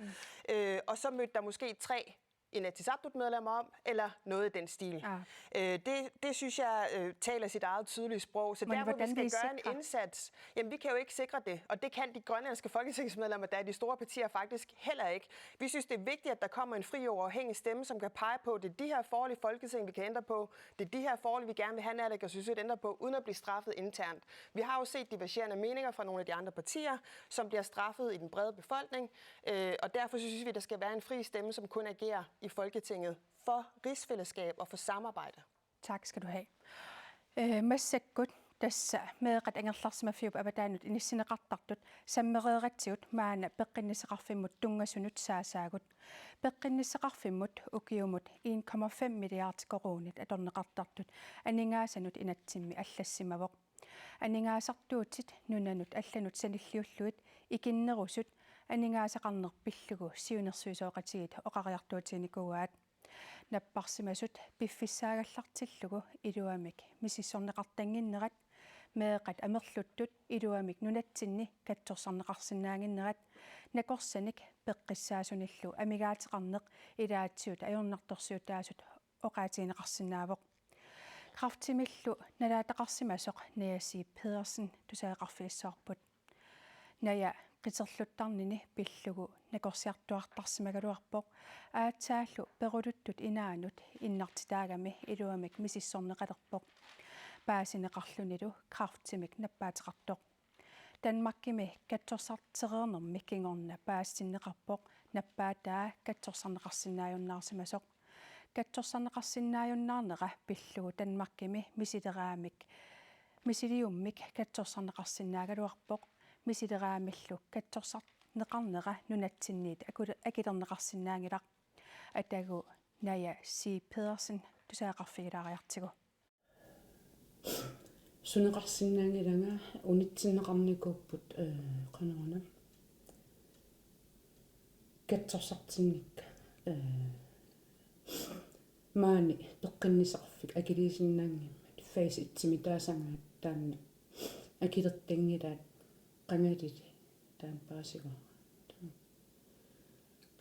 Øh, og så mødte der måske tre Inatsisartut-medlemmer om, eller noget i den stil. Ja. Øh, det, det synes jeg øh, taler sit eget tydelige sprog. Så Men der, hvor vi hvordan skal vil I gøre en sikre? Indsats, jamen vi kan jo ikke sikre det, og det kan de grønlandske folketingsmedlemmer, der er de store partier, faktisk heller ikke. Vi synes, det er vigtigt, at der kommer en fri og uafhængig stemme, som kan pege på, det er de her forhold i Folketinget, vi kan ændre på, det er de her forhold, vi gerne vil have naalakkersuisut ændret på, uden at blive straffet internt. Vi har jo set divergerende meninger fra nogle af de andre partier, som bliver straffet i den brede befolkning, øh, og derfor synes vi, der skal være en fri stemme, som kun agerer i Folketinget for rigsfællesskab og for samarbejde. Tak skal du have. Øh, massakkut tassa meeqqat angerlarsimaffiup avataanut inissinneqartartut sammereeratsigut maanna peqqinnissaqarfimmut tunngasunut saasaagut. Peqqinnissaqarfimmut ukiumut en komma fem milliard koruunit atorneqartartut aningaasanut inatsimmi allassimavoq. Aningaasartuutit nunanut allanut sanilliullugit ikinnerusut aningaasaqarneq pillugu siunnersuisoqatigiit oqariartuutiginikuuaat. Napparsimasut piffissaagallartillugu iluamik misissorneqartannginnerat, meeqqat amerluttut iluamik nunatsinni katsorsarneqarsinnaannginnerat, nakorsanik peqqissaasunillu amigaateqarneq ilaatigut ajornartorsiutaasut oqaatigineqarsinnaavoq. Kræftimillu nalaataqarsimasoq Naja Zeeb Pedersen tusagaqarfigissavarput. Naja qiterluttarnini pillugu nakorsiartuartarsimagaluarpoq, aatsaallu peruluttut inaannut innartitaagami iluamik misissorneqalerpoq. Paasineqarlunilu kræftimik nappaateqartoq. Danmarkimi katsorsartereernermi kingorna paasitinneqarpoq nappaataa katsorsarneqarsinnaajunnaarsimasoq. Katsorsarneqarsinnaajunnaarnera pillugu Danmarkimi misileraamik, misiliummik katsorsarneqarsinnaagaluarpoq, misileraamillu katsorsarneqarnera nunatsinniit aku-, akilerneqarsinnaanngilaq. Atagu Naja Zeeb Pedersen tusagaqarfigilaariartigu. Suneqarsinnaanngilanga, unitsinneqarnikuupput, eh, qanoruna. Katsorsartinnik, eh, maani peqqinnissaqarfik akiliisinnaanngimmat phase et-imi taasagaat taanna akilertanngilaat qangalili taanna paasigaara.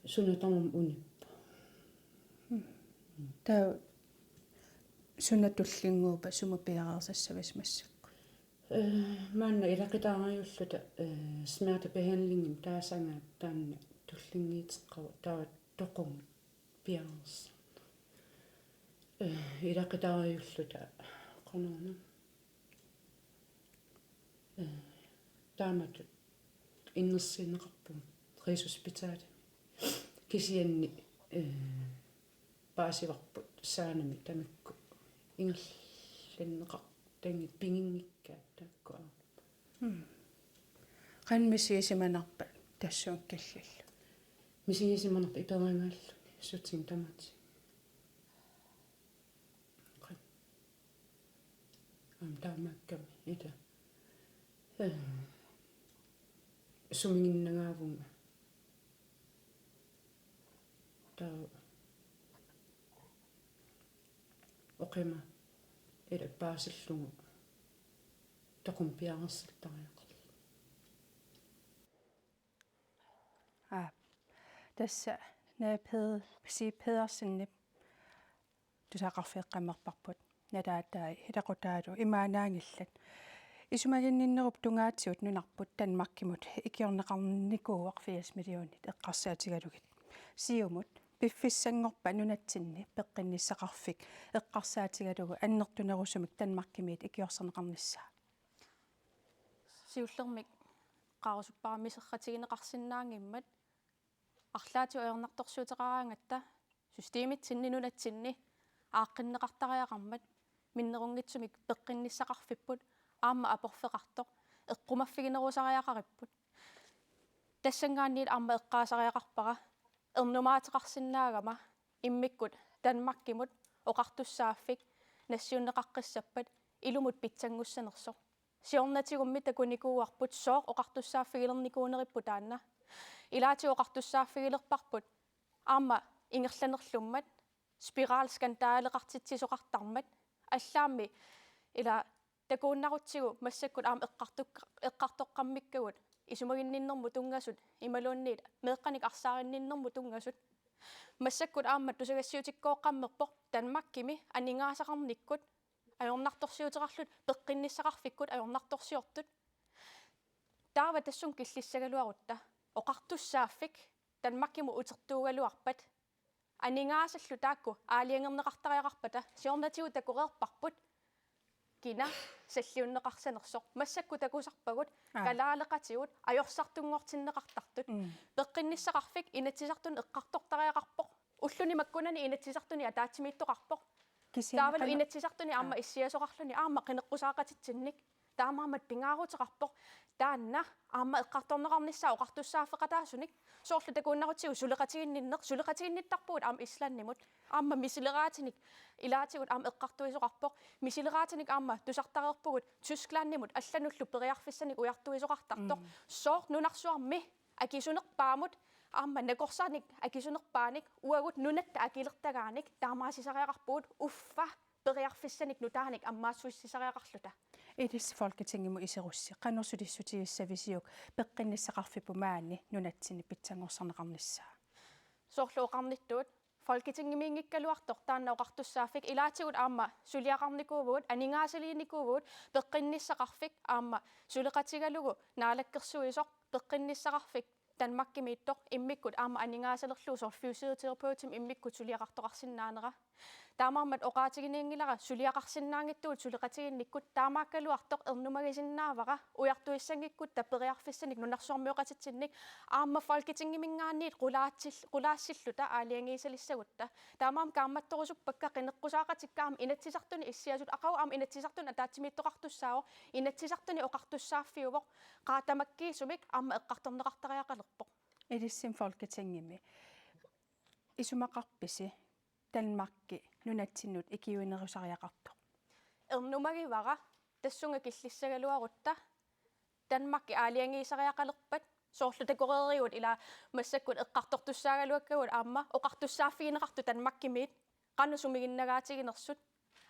Suna tamarmi unippoq. Taava suna tullinnguuppat sumut piareersassavasi massakkut? Eh, maanna ilaqutariiulluta, eh, smertebehandlingimik taasagaat taanna tullinnguuteqarpoq, taava toqumut piareersarneq. Eh, ilaqutariiulluta qanoruna. Eh, taamatut innersuunneqarpugut Rigshospitalimi. Kisianni, eh, paasivarput saanami tamakku ingerlanneqartanngitsut piginngikkaat taakku. Mm. Qanoq misigisimanarpat tassunga killillu? Misigisimanarpoq iperagaalluni sutigut tamaat. Aamma taamaakkami ila. Eh, sumiginnagaavunga. Taava oqima ila paasillugu toqumut piareersartariaqarlunga. Aa, tassa Naja Peder-, Zeeb Pedersenip tusagaqarfigeqqammerparput. Nalaatai ilaqutaalu imaannaanngillat. Isumaginninnerup tungaatigut nunarput Danmarkimut ikiorneqarnikuuvoq firs millionit eqqarsaatigalugit. Siumut piffissanngorpat nunatsinni peqqinnissaqarfik eqqarsaatigalugu annertunerusumik Danmarkimiit ikiorserneqarnissaa? Siullermik eqqaarusuppara miserratigineqarsinnaanngimmat arlaatigut ajornartorsiuteqaraangatta systemitsinni nunatsinni aaqqinneqartariaqarmat minnerunngitsumik peqqinnissaqarfipput aamma aporfeqartoq eqqumaffiginerusariaqaripput. Tassanngaanniit aamma eqqaasariaqarpara ernumaateqarsinnaagama immikkut Danmarkimut oqartussaaffik nassiunneqaqqissappat ilumut pitsanngussanersoq. Siornatigummi takunikuuarput sooq oqartussaaffigilernikuuneripput taanna. Ilaatigut oqartussaaffigilerparput aamma ingerlanerlummat, spiralskandaleqartitsisoqartarmat, allaammi ila takuunnarutsigu massakkut aamma eqqartuk-, eqqartoqqammikkagut isumaginninnermut tunngasut imaluunniit meeqqanik arsaarinninnermut tunngasut. Massakkut aamma tusagassiuutikkooqqammerpoq Danmarkimi aningaasaqarnikkut ajornartorsiuteqarlutik peqqinnissaqarfikkut ajornartorsiortut. Taava tassunga killissagaluarutta oqartussaaffik Danmarkimut utertuugaluarpat aningaasallu taakku aalajangerneqartariaqarpata siornatigut takoreerparput kina salliunneqarsanersoq. Massakkut takusarpagut Aa. kalaaleqatigut ajorsartunngortinneqartartut. Mm. Peqqinnissaqarfik Inatsisartuni eqqartortariaqarpoq. Ulluni makkunani Inatsisartuni ataatsimiittoqarpoq. Kisianni Taavalu qana- Inatsisartuni aamma Aa. issiasoqarluni aamma qineqqusaaqatitsinnik. Taamaammat pingaaruteqarpoq taanna aamma eqqartorneqarnissaa oqartussaaffeqataasunik. Soorlu takuunnarutsigu suleqatiginninneq, suleqatiginnittarpugut aamma Islandimut. Aamma misileraatinik ilaatigut aamma eqqartuisoqarpoq. Misileraatinik aamma tusartareerpugut Tysklandimut allanullu periarfissanik ujartuisoqartartoq. Mm. Sooq nunarsuarmi akisunerpaamut aamma nakorsanik akisunerpaanik uagut nunatta akilertagaanik taamaasisariaqarpugut uffa periarfissanik nutaanik ammaassuissisariaqarluta. Ilissi Folketingimut iserussi, qanoq sulissutigissavisiuk peqqinnissaqarfipput maani nunatsinni pitsanngorsarneqarnissaa? Soorlu oqarnittut, Folketingimiinngikkaluartoq taanna oqartussaaffik ilaatigut aamma suliaqarnikuuvugut, aningaasaliinikuuvugut peqqinnissaqarfik aamma suleqatigalugu naalakkersuisoq peqqinnissaqarfik Danmarkimiittoq immikkut aamma aningaasalerlugu soorlu fysioterapeutimik immikkut suliaqartoqarsinnaanera. Taamaammat oqaatiginianngilara suliaqarsinnaanngitsugut suleqatiginnikkut, taamaakkaluartoq ernumagisinnaavara ujartuissanngikkutta periarfissanik nunarsuarmioqatitsinnik aamma Folketingiminngaanniit qulaatsil-, qulaassilluta aalajangiisalissagutta. Taamaammat kaammattorusuppakka qineqqusaaqatikka aamma Inatsisartuni issiasut, aqagu aamma Inatsisartuni ataatsimiittoqartussaavoq, Inatsisartuni oqartussaaffiuvoq, qaa tamakkiisumik aamma eqqartorneqartariaqalerpoq. Ilissi Folketingimi isumaqarpisi Danmarki nunatsinnut ikiuinerusariaqartoq? Ernumagivara, tassunga killissagaluarutta Danmarki aalajangiisariaqalerpat, soorlu takoreerigut ila massakkut eqqartortussaagaluakkagut aamma oqartussaaffigineqartut Danmarkimiit qanoq sumiginnagaatiginersut.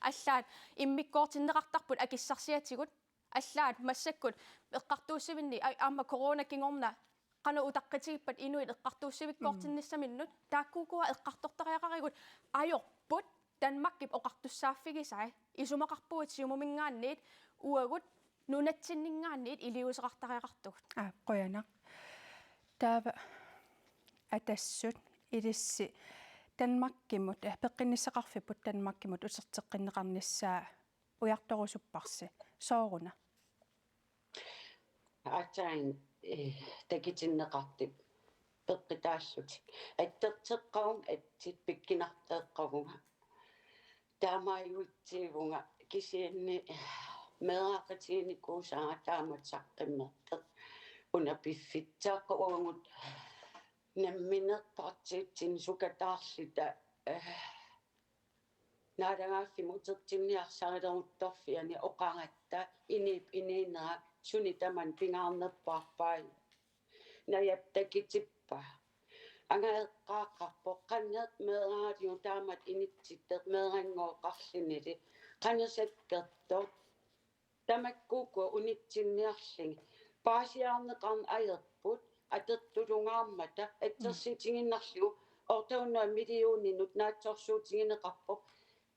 Allaat immikkoortinneqartarput akissarsiatigut. Allaat massakkut eqqartuussivinni a-, aamma corona kingorna qanoq utaqqitigippat inuit eqqartuussivikkoortinnissaminnut. Mm. Taakkuukua eqqartortariaqarigut ajorput Danmarkip oqartussaaffigisai, isumaqarpugut Siumuminngaanniit uagut nunatsinninngaanniit iliuuseqartariaqartugut. Aa, qujanaq. Taava Atassut ilissi Danmarkimut, eh, peqqinnissaqarfipput Danmarkimut uterteqqinneqarnissaa ujartorusupparsi. Sooruna? Aatsaat, eh, takutinneqartut peqqutaallutik. Attorteqqavunga atsit pikkunarteqqavunga. Taamaajuitsivunga kisianni meeraaqatiginikuusara taamatut saqqummersoq. Una piffissaq uagut nammineq partiitsinni sukataarluta, eh, naalagaaffimmut utertinniarsarileruttorfiani oqaratta inuup inuunera suni tamanna pingaarnerpaarpai. Najap takutippa. Angajoqqaaqqaarpoq qanoq meeraaliu taamatut inissittoq meeranngooqarlunilu. Qanoq sakkortoq. Tamakkuukua unitsinniarlugit. Paasiarneqarneq ajorput, atortulungaarmata, atsersuutigiinnarlugu, otte hundrede millioninut naatsorsuutigineqarpoq,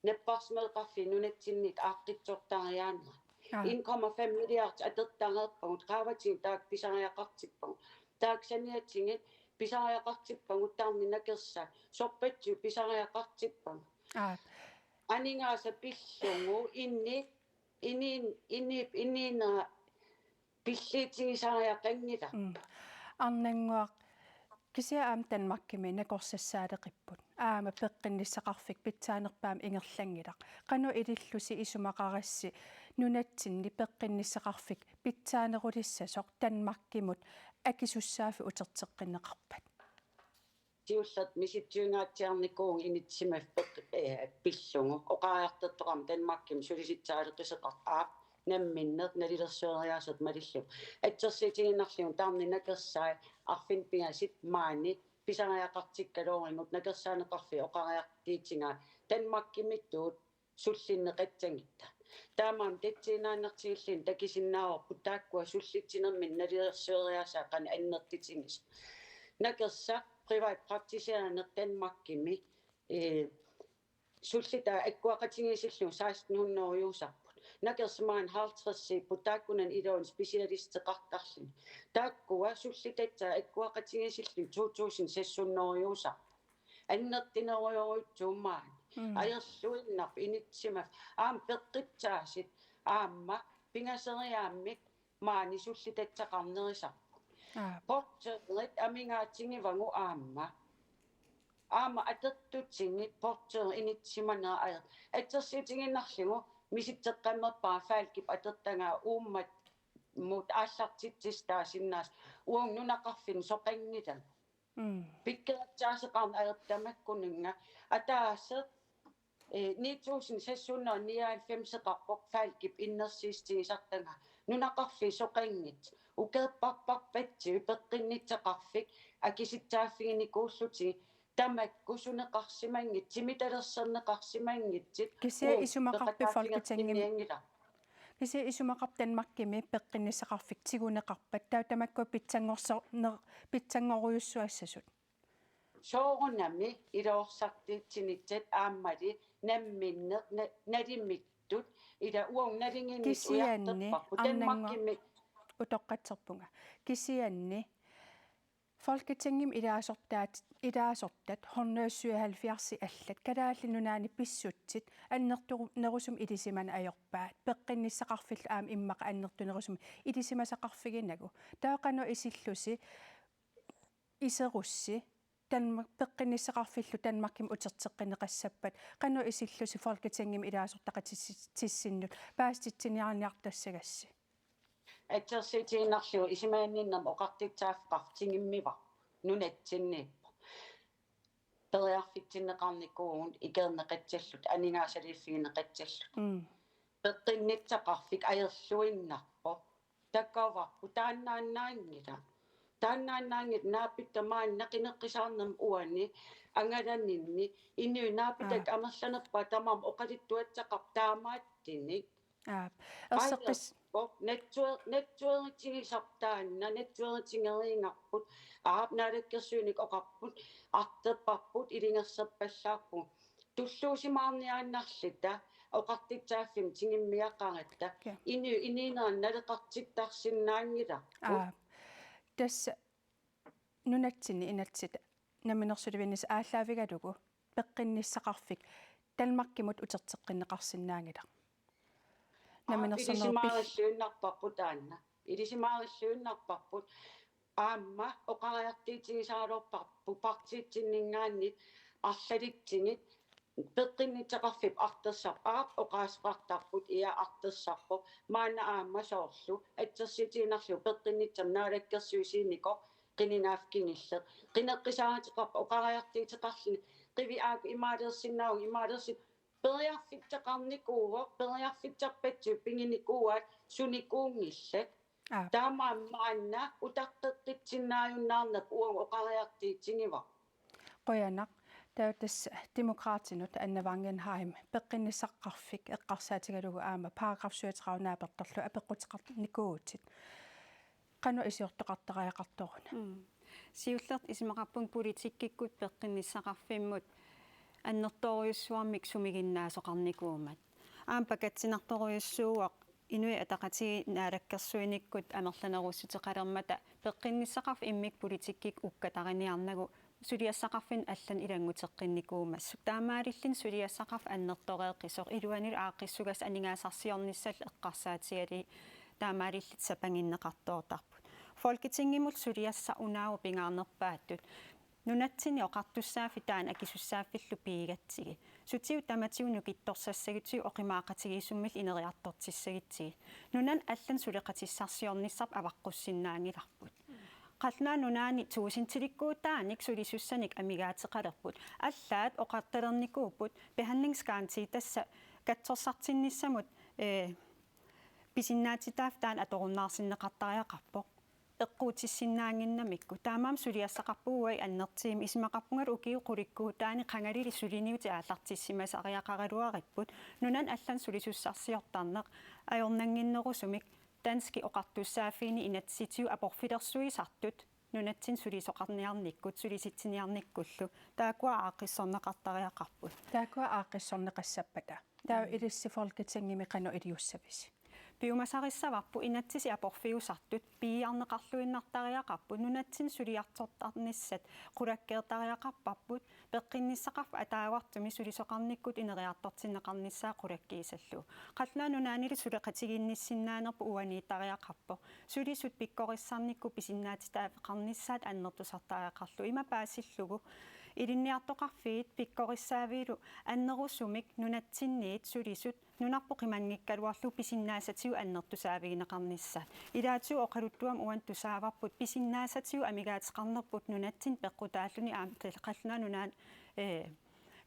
napparsimmaveqarfiit nunatsinnut aaqqissortariaanerat. Aa. En komma fem milliard atortareerpagut, qaavatigut taakku pisariaqartippagut. Taakku saniatigut pisariaqartippagut, tarnip nakorsaa, sorpassuit pisariaqartippagut. Aa. Aningaasat pillugu, inni Inin-, inip-, ininera pilliitigisariaqanngilaq. Mm. Arnannguaq, kisianni aamma Danmarkimi nakorsassaaleqipput. Aamma peqqinnissaqarfik pitsaanerpaamik ingerlanngilaq. Qanoq ilillusi isumaqarassi nunatsinni peqqinnissaqarfik pitsaanerulissasoq Danmarkimut akisussaaffik uterteqqinneqarpat? siullertut misissuingaatsiarnikuuvunga inissisimaffik, eh, pillugu. Oqariartortoqarmat Danmarkimi sulisitsisariaqartoq aap namminneq nalilersueriaasertut malillugu. Assersuutigiinnarlugu taanna nakersai arfineq-pingasut maani pisariaqartikkaluarigut nakersaaneqarfiit oqariartuutigaat Danmarkimiittut sullinneqassanngitsoq. Taamaammat tatsiinaannartigilluunniit takusinnaavarput taakkua sullitsinerminni nalilersueriaasaat qanoq annertutigisoq. Nakersaq privatpraktiseerineq Danmarkimi, eh, sullitaa akkuaqatigiissillugu seksten hundrede eurousarput. Nakersaq maani halvtredsiupput taakkunani iluani specialisteqartarluni. Taakkua sullitassaat akkuaqatigiissillugu to tusind seks hundrede eurousarput. Annertunerujorujussuuvoq maani. Mm. Ajorluinnarpoq inissisimaffik. Aamma peqqissaasut aamma pingasoriaammik maani sullitassaqarnerusarput. Aap. Portørit amigaatigivagut aamma. Aamma atortutigut portørit inissisimanerat ajortut. Assersuutigiinnarlugu misissoqqammerpara Falkip atortagaa uummammut aallartitsissutaasinnaasut uagut nunaqarfinni soqanngillat. Mm. Pikkorissaasoqarneq ajortut tamakkununnga ataaseq, eh, ni tusind seks hundrede nioghalvfemseqarpoq Falkip innersuussutigisartagaa. Nunaqarfiit soqanngitsut. Ukeerparparpassuit peqqinnissaqarfik akisutsaaffiginikuullutigit tamakku suneqarsimanngitsut, timitalersorneqarsimanngitsut. Kisianni uagut isumaqarpit Folketingimi peqataaffigeqqinnianngilaq. Kisianni isumaqarpit Danmarkimi peqqinnissaqarfik tiguneqarpat, taava tamakku pitsanngorso-, ner-, pitsanngorujussuassasut. Soorunami iliorsartuutsinissat aammali namminneq na-, nalimittut ila uagut nalinginni Kisianni ujartorparput arnannguaq Danmarkimi. Utoqqatserpunga. Kisianni Folketingimi ilaasortaat, ilaasortat hundrede syvoghalvfjerds allat Kalaallit Nunaanni pissutsit annertunerusumik ilisimaneq ajorpaat. Peqqinnissaqarfillu aamma immaqa annertunerusumik ilisimasaqarfiginagu. Taava qanoq isillusi iserussi Danmark, peqqinnissaqarfillu Danmarkimi uterteqqinneqassappat, qanoq isillusi Folketingimi ilaasortaqatissinnut paasititsiniarniartassagassi? Assersuutigiinnarlugu isumaginninnermi oqartussaaffeqarfik tigummivarput, nunatsinniippoq. Periarfissinneqarnikuuvugut ikeerneqassalluta, aningaasaliiffigineqassalluta. Mm. Peqqinnissaqarfik ajorluinnarpoq. Takuarput taannaannaanngilaq. Taannaannaanngilaq naapittoq maanna qineqqusaarnermi uani angalaninni inuit naapittakka Aa. amerlanerpaat tamarmik oqaluttuassaqarput taamaattunik. Aap. Erseqqis- Ajorpoq, natsuer-, natsuerutigisarput taanna, natsuerutigereerparput, aap naalakkersuinik oqarput, artorparput, ilungersorpallaarpugut. Tulluusimaarniaannarluta oqartussaaffimmi tigummiaqaratta. Ja. Inuit inuunerannut naleqartittarsinnaanngilarput. Aap. Tassa nunatsinni inatsit namminersulivinnissaq aallaavigalugu peqqinnissaqarfik Danmarkimut uterteqqinneqarsinnaanngilaq. Aap, namminersornerup pil- ilisimaarilluinnarparput taanna. Ilisimaarilluinnarparput. Aamma oqariartuutigisaraluarparput partiitsinninngaanniit arlalitsigit peqqinnissaqarfiup artorsarpoq, aap, oqaaseqartarput, ia, artorsarpoq, maanna aamma soorlu assersuutigiinnarlugu peqqinnissaq naalakkersuisuunikoq qinigaaffik kingulleq. Qineqqusaaruteqarpoq oqariartuuteqarluni, qiviaakku imaaleersinnaavunga, imaaleersin-, periarfissaqarnikuuvoq, periarfissarpassuit piginikuuaat sunikuunngillat. Aap. Taamaammat maanna utaqqeqqissinnaajunnaarnerput uagut oqariartuutigivarput. Qujanaq. Taava tassa Demokraatinut Anna Wangenheim, peqqinnissaqarfik eqqarsaatigalugu aamma paragraf syvogtredive naapertorlugu apeqquteqarnikuuvutit. Qanoq iliortoqartariaqartoruna? Mm. Siullertut isumaqarpunga politikkikkut peqqinnissaqarfimmut annertoorujussuarmik sumiginnaasoqarnikuummat. Aamma pakatsinartorujussuuvoq Inuit Ataqatigiit naalakkersuinikkut amerlanerussuteqalermata peqqinnissaqarfik immikkut politikkikkut ukkatariniarnagu suliassaqarfinni allani ilannguteqqinnikuummassuk. Taamaalilluni suliassaqarfik annertoreeqqisoq iluanilu aaqqissugassat aningaasarsiornissallu eqqarsaatigalugit taamaalillutik sapanginneqartoortarput. Folketingimut suliassaq unaavoq pingaarnerpaattut. Nunatsinni oqartussaaffik taanna akisussaaffillu piigatsigit. Sutigut tamatigut nukittorsassagutsigu oqimaaqatigiissummillu ineriartortissagutsigit. Nunani allani suleqatissarsiornissarput avaqqussinnaanngilarput. Qallunaat Nunaanni tuusintilikkuutaanik sulisussanik amigaateqalerput. Allaat oqartalernikuupput behandlingsgaranti tassa katsorsartinnissamut, eh, pisinnaatitaaffik taanna atorunnaarsinneqartariaqarpoq eqquutissinnaannginnamikku. Taamaammat suliassaqarpugut annertuumik, isumaqarpungalu ukiut qulikkuutaani qangalili suliniutit aallartissimasariaqaraluaripput. Nunani allani sulisussarsiortarneq ajornannginnerusumik danskit oqartussaaffiini inatsisitigut aporfilersuisartut nunatsinni sulisoqarniarnikkut, sulisitsiniarnikkullu. Taakkua aaqqissorneqartariaqarput. Taakkua aaqqissorneqassappata. Taava ilissi Folketingimi qanoq iliussavisi? Piumasarissavarput, inatsisit aporfiusartut piiarneqarluinnartariaqarput, nunatsinni suliartortarnissat qulakkeertariaqarparput, peqqinnissaqarfik ataavartumik sulisoqarnikkut ineriartortinneqarnissaa qulakkiisallugu. Qallunaat Nunaannilu suleqatigiinnissinnaanerput uaniittariaqarpoq. Sulisut pikkorissarnikkut pisinnaatitaaffeqarnissaat annertusartariaqarlugu. Ima paasillugu ilinniartoqarfiit pikkorissaavigalugu annerusumik nunatsinniit sulisut nunarput qimanngikkaluarlugu pisinnaasatigut annertusaavigineqarnissaat. Ilaatigut oqaluttuami uani tusaavarput pisinnaasatigut amigaateqarnerput nunatsinni peqqutaalluni aamma tassa Qallunaat Nunaanni, eh,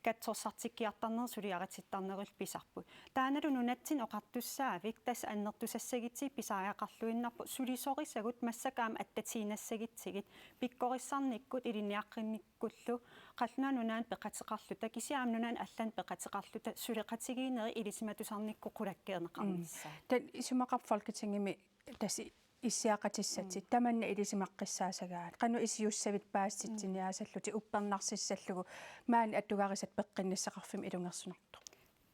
katsorsartikkiartarnerit suliaritittarnerillu pisarput. Taannalu nunatsinni oqartussaavik tassa annertusassagitsigit pisariaqarluinnarpoq, sulisorisagut massakkut aamma attatiinnassagitsigit pikkorissarnikkut ilinniaqqinnikkullu Qallunaat Nunaanni peqateqarluta, kisianni aamma nunani allani peqateqarluta suleqatigiinnerit ilisimatusarnikkut qulakkeerneqarnissaat. Mm. Taanna isumaqarpoq Folketingimi tassa issiaqatissatik, mm, tamanna ilisimaqqissaasagaat. Qanoq iliussavit paasititsiniaasallutik, mm, uppernarsissallugu maani atugarisat peqqinnissaqarfimmut ilungersunartoq?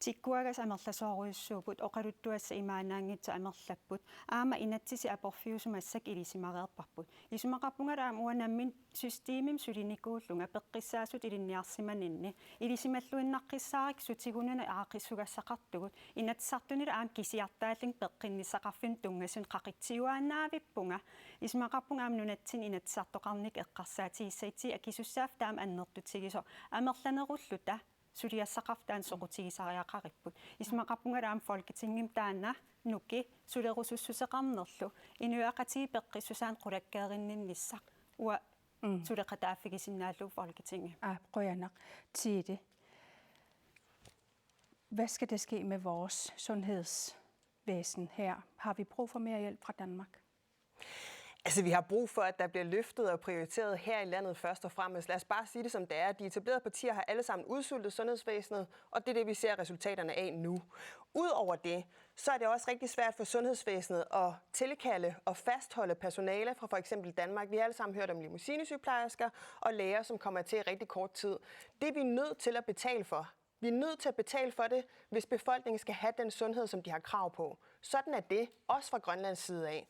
Tikkuagassat amerlasoorujussuupput, oqaluttuassat imaannaanngitsut amerlapput. Aamma inatsisit aporfiusut massakkut ilisimareerparput. Isumaqarpungalu aamma uanga nammineq systemimi sulinikuullunga peqqissaasutut ilinniarsimaninni. Ilisimalluinnaqqissaarikka sutigut nunat aaqqissugassaqartugut. Inatsisartunilu aamma kisiartaallunga peqqinnissaqarfinnut tunngasunut qaqitsiuaannavippunga. Isumaqarpunga aamma nunatsinni inatsisartoqarnikkut eqqarsaatigissagutsigit akisussaaffik taama annertutigisoq. Amerlanerulluta suliassaqarfik taanna soqutigisariaqaripput. Isumaqarpungalu aamma Folketingimi taanna nuki sulerusussuseqarnerlu inuiaqatigiit peqqissusaannik qulakkeerinninnissaq uanga, mm, suleqataaffigisinnaallugu Folketingimi. Aa, qujanaq. Tide. Hvad skal der ske med vores sundhedsvæsen her? Har vi brug for mere hjælp fra Danmark? Altså, vi har brug for, at der bliver løftet og prioriteret her i landet først og fremmest. Lad os bare sige det, som det er. De etablerede partier har alle sammen udsultet sundhedsvæsenet, og det er det, vi ser resultaterne af nu. Udover det, så er det også rigtig svært for sundhedsvæsenet at tilkalde og fastholde personale fra for eksempel Danmark. Vi har alle sammen hørt om limousinesygeplejersker og læger, som kommer til i rigtig kort tid. Det er vi nødt til at betale for. Vi er nødt til at betale for det, hvis befolkningen skal have den sundhed, som de har krav på. Sådan er det, også fra Grønlands side af.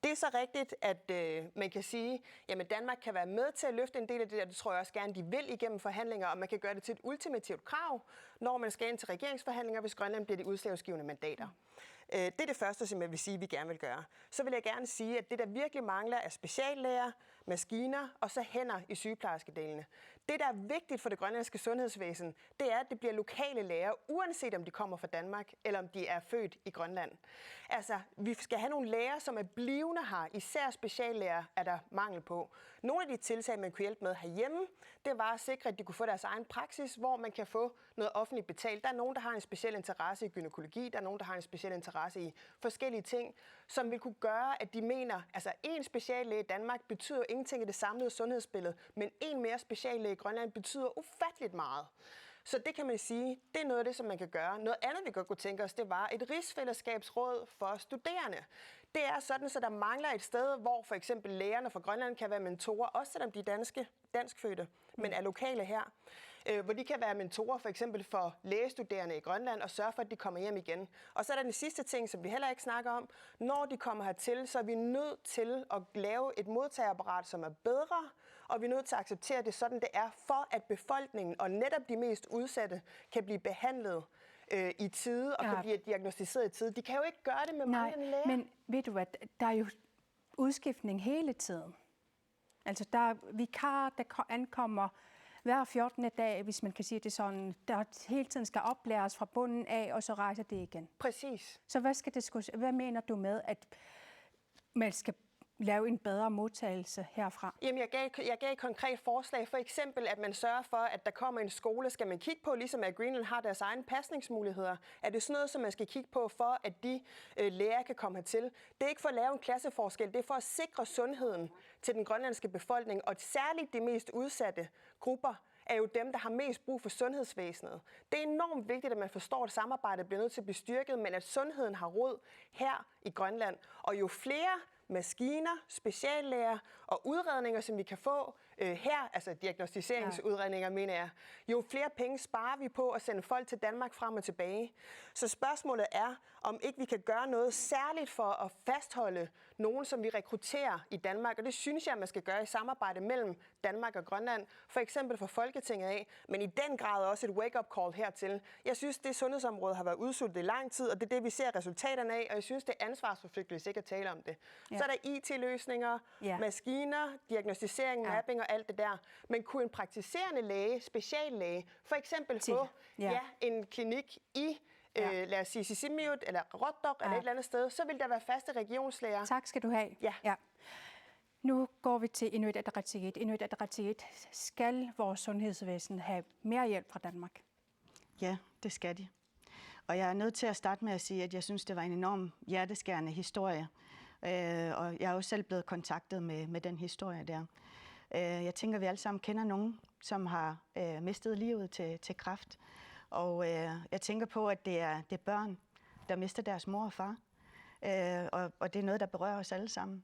Det er så rigtigt, at, øh, man kan sige, jamen, Danmark kan være med til at løfte en del af det der. Det tror jeg også gerne, de vil igennem forhandlinger, og man kan gøre det til et ultimativt krav, når man skal ind til regeringsforhandlinger, hvis Grønland bliver de udslagsgivende mandater. Øh, det er det første, som jeg vil sige, vi gerne vil gøre. Så vil jeg gerne sige, at det, der virkelig mangler, er speciallæger, maskiner og så hænder i sygeplejerskedelene. Det, der er vigtigt for det grønlandske sundhedsvæsen, det er, at det bliver lokale læger, uanset om de kommer fra Danmark, eller om de er født i Grønland. Altså, vi skal have nogle læger, som er blivende her. Især speciallæger er der mangel på. Nogle af de tiltag, man kunne hjælpe med herhjemme, det var at sikre, at de kunne få deres egen praksis, hvor man kan få noget offentligt betalt. Der er nogen, der har en speciel interesse i gynækologi, der er nogen, der har en speciel interesse i forskellige ting, som vil kunne gøre, at de mener, altså, en speciallæge i Danmark betyder jo ingenting i det samlede sundhedsbillede, men en mere speciallæge i Grønland betyder ufatteligt meget. Så det kan man sige, det er noget af det, som man kan gøre. Noget andet, vi godt kunne tænke os, det var et rigsfællesskabsråd for studerende. Det er sådan, så der mangler et sted, hvor for eksempel lægerne fra Grønland kan være mentorer, også selvom de er danske, danskfødte, men er lokale her. Øh, hvor de kan være mentorer for eksempel for lægestuderende i Grønland og sørge for, at de kommer hjem igen. Og så er der den sidste ting, som vi heller ikke snakker om. Når de kommer hertil, så er vi nødt til at lave et modtageapparat, som er bedre, og vi er nødt til at acceptere, at det er sådan, det er, for at befolkningen og netop de mest udsatte kan blive behandlet, øh, i tide og kan, ja, blive diagnosticeret i tide. De kan jo ikke gøre det med, nej, manglende læger. Men ved du hvad, der er jo udskiftning hele tiden. Altså, der er vikar, der ko-, ankommer hver fjortende dag, hvis man kan sige det sådan, der hele tiden skal oplæres fra bunden af, og så rejser det igen. Præcis. Så hvad skal det sku-, hvad mener du med, at man skal lave en bedre modtagelse herfra? Jamen, jeg gav, jeg gav et konkret forslag. For eksempel, at man sørger for, at der kommer en skole, skal man kigge på, ligesom at Greenland har deres egne pasningsmuligheder. Er det sådan noget, som man skal kigge på, for at de øh, læger kan komme hertil? Det er ikke for at lave en klasseforskel, det er for at sikre sundheden til den grønlandske befolkning, og særligt de mest udsatte grupper er jo dem, der har mest brug for sundhedsvæsenet. Det er enormt vigtigt, at man forstår, at samarbejdet bliver nødt til at blive styrket, men at sundheden har rod her i Grønland. Og jo flere maskiner, speciallæger og udredninger, som vi kan få øh, her, altså diagnostiseringsudredninger, mener jeg, jo flere penge sparer vi på at sende folk til Danmark frem og tilbage. Så spørgsmålet er, om ikke vi kan gøre noget særligt for at fastholde nogen, som vi rekrutterer i Danmark, og det synes jeg, man skal gøre i samarbejde mellem Danmark og Grønland, for eksempel fra Folketinget af, men i den grad også et wake-up call hertil. Jeg synes, det sundhedsområde har været udsultet i lang tid, og det er det, vi ser resultaterne af, og jeg synes, det er ansvarsforflygtigelse ikke at tale om det. Ja. Så er der I T-løsninger, ja, maskiner, diagnosticering, ja, mapping og alt det der. Men kunne en praktiserende læge, speciallæge, for eksempel til, få, ja, ja, en klinik i, ja, øh, lad os sige, Sisimiut eller Qaqortoq, ja, eller et eller andet sted, så vil der være faste regionslæger. Tak skal du have. Ja. Ja. Nu går vi til Inuit Ataqatigiit. Inuit Ataqatigiit, skal vores sundhedsvæsen have mere hjælp fra Danmark? Ja, det skal de. Og jeg er nødt til at starte med at sige, at jeg synes, det var en enorm hjerteskærende historie. Øh, og jeg er jo selv blevet kontaktet med, med den historie der. Øh, jeg tænker, vi alle sammen kender nogen, som har øh, mistet livet til, til kræft. Og øh, jeg tænker på, at det er, det er børn, der mister deres mor og far. Øh, og, og det er noget, der berører os alle sammen.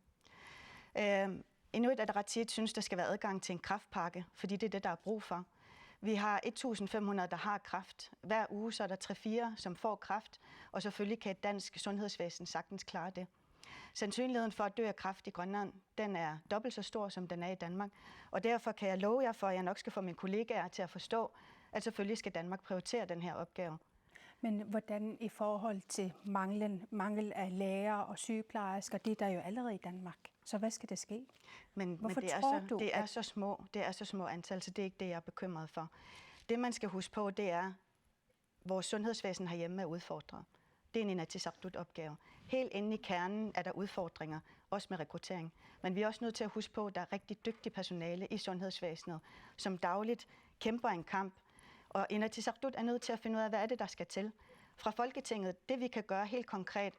Øh, Inuit Ataqatigiit synes, der skal være adgang til en kræftpakke, fordi det er det, der er brug for. Vi har et tusind fem hundrede, der har kræft. Hver uge så er der tre-fire, som får kræft, og selvfølgelig kan et dansk sundhedsvæsen sagtens klare det. Sandsynligheden for at dø af kræft i Grønland, den er dobbelt så stor, som den er i Danmark. Og derfor kan jeg love jer for, at jeg nok skal få mine kollegaer til at forstå, at selvfølgelig skal Danmark prioritere den her opgave. Men hvordan i forhold til manglen, mangel af læger og sygeplejersker, det er der jo allerede i Danmark. Så hvad skal der ske? Men, men det er så, det er så små, det er så små antal, så det er ikke det, jeg er bekymret for. Det, man skal huske på, det er, vores sundhedsvæsen herhjemme er udfordret. Det er en Inatsisartut-opgave. Helt inde i kernen er der udfordringer, også med rekruttering. Men vi er også nødt til at huske på, at der er rigtig dygtig personale i sundhedsvæsenet, som dagligt kæmper en kamp. Og Inatsisartut er nødt til at finde ud af, hvad er det, der skal til. Fra Folketinget, det vi kan gøre helt konkret,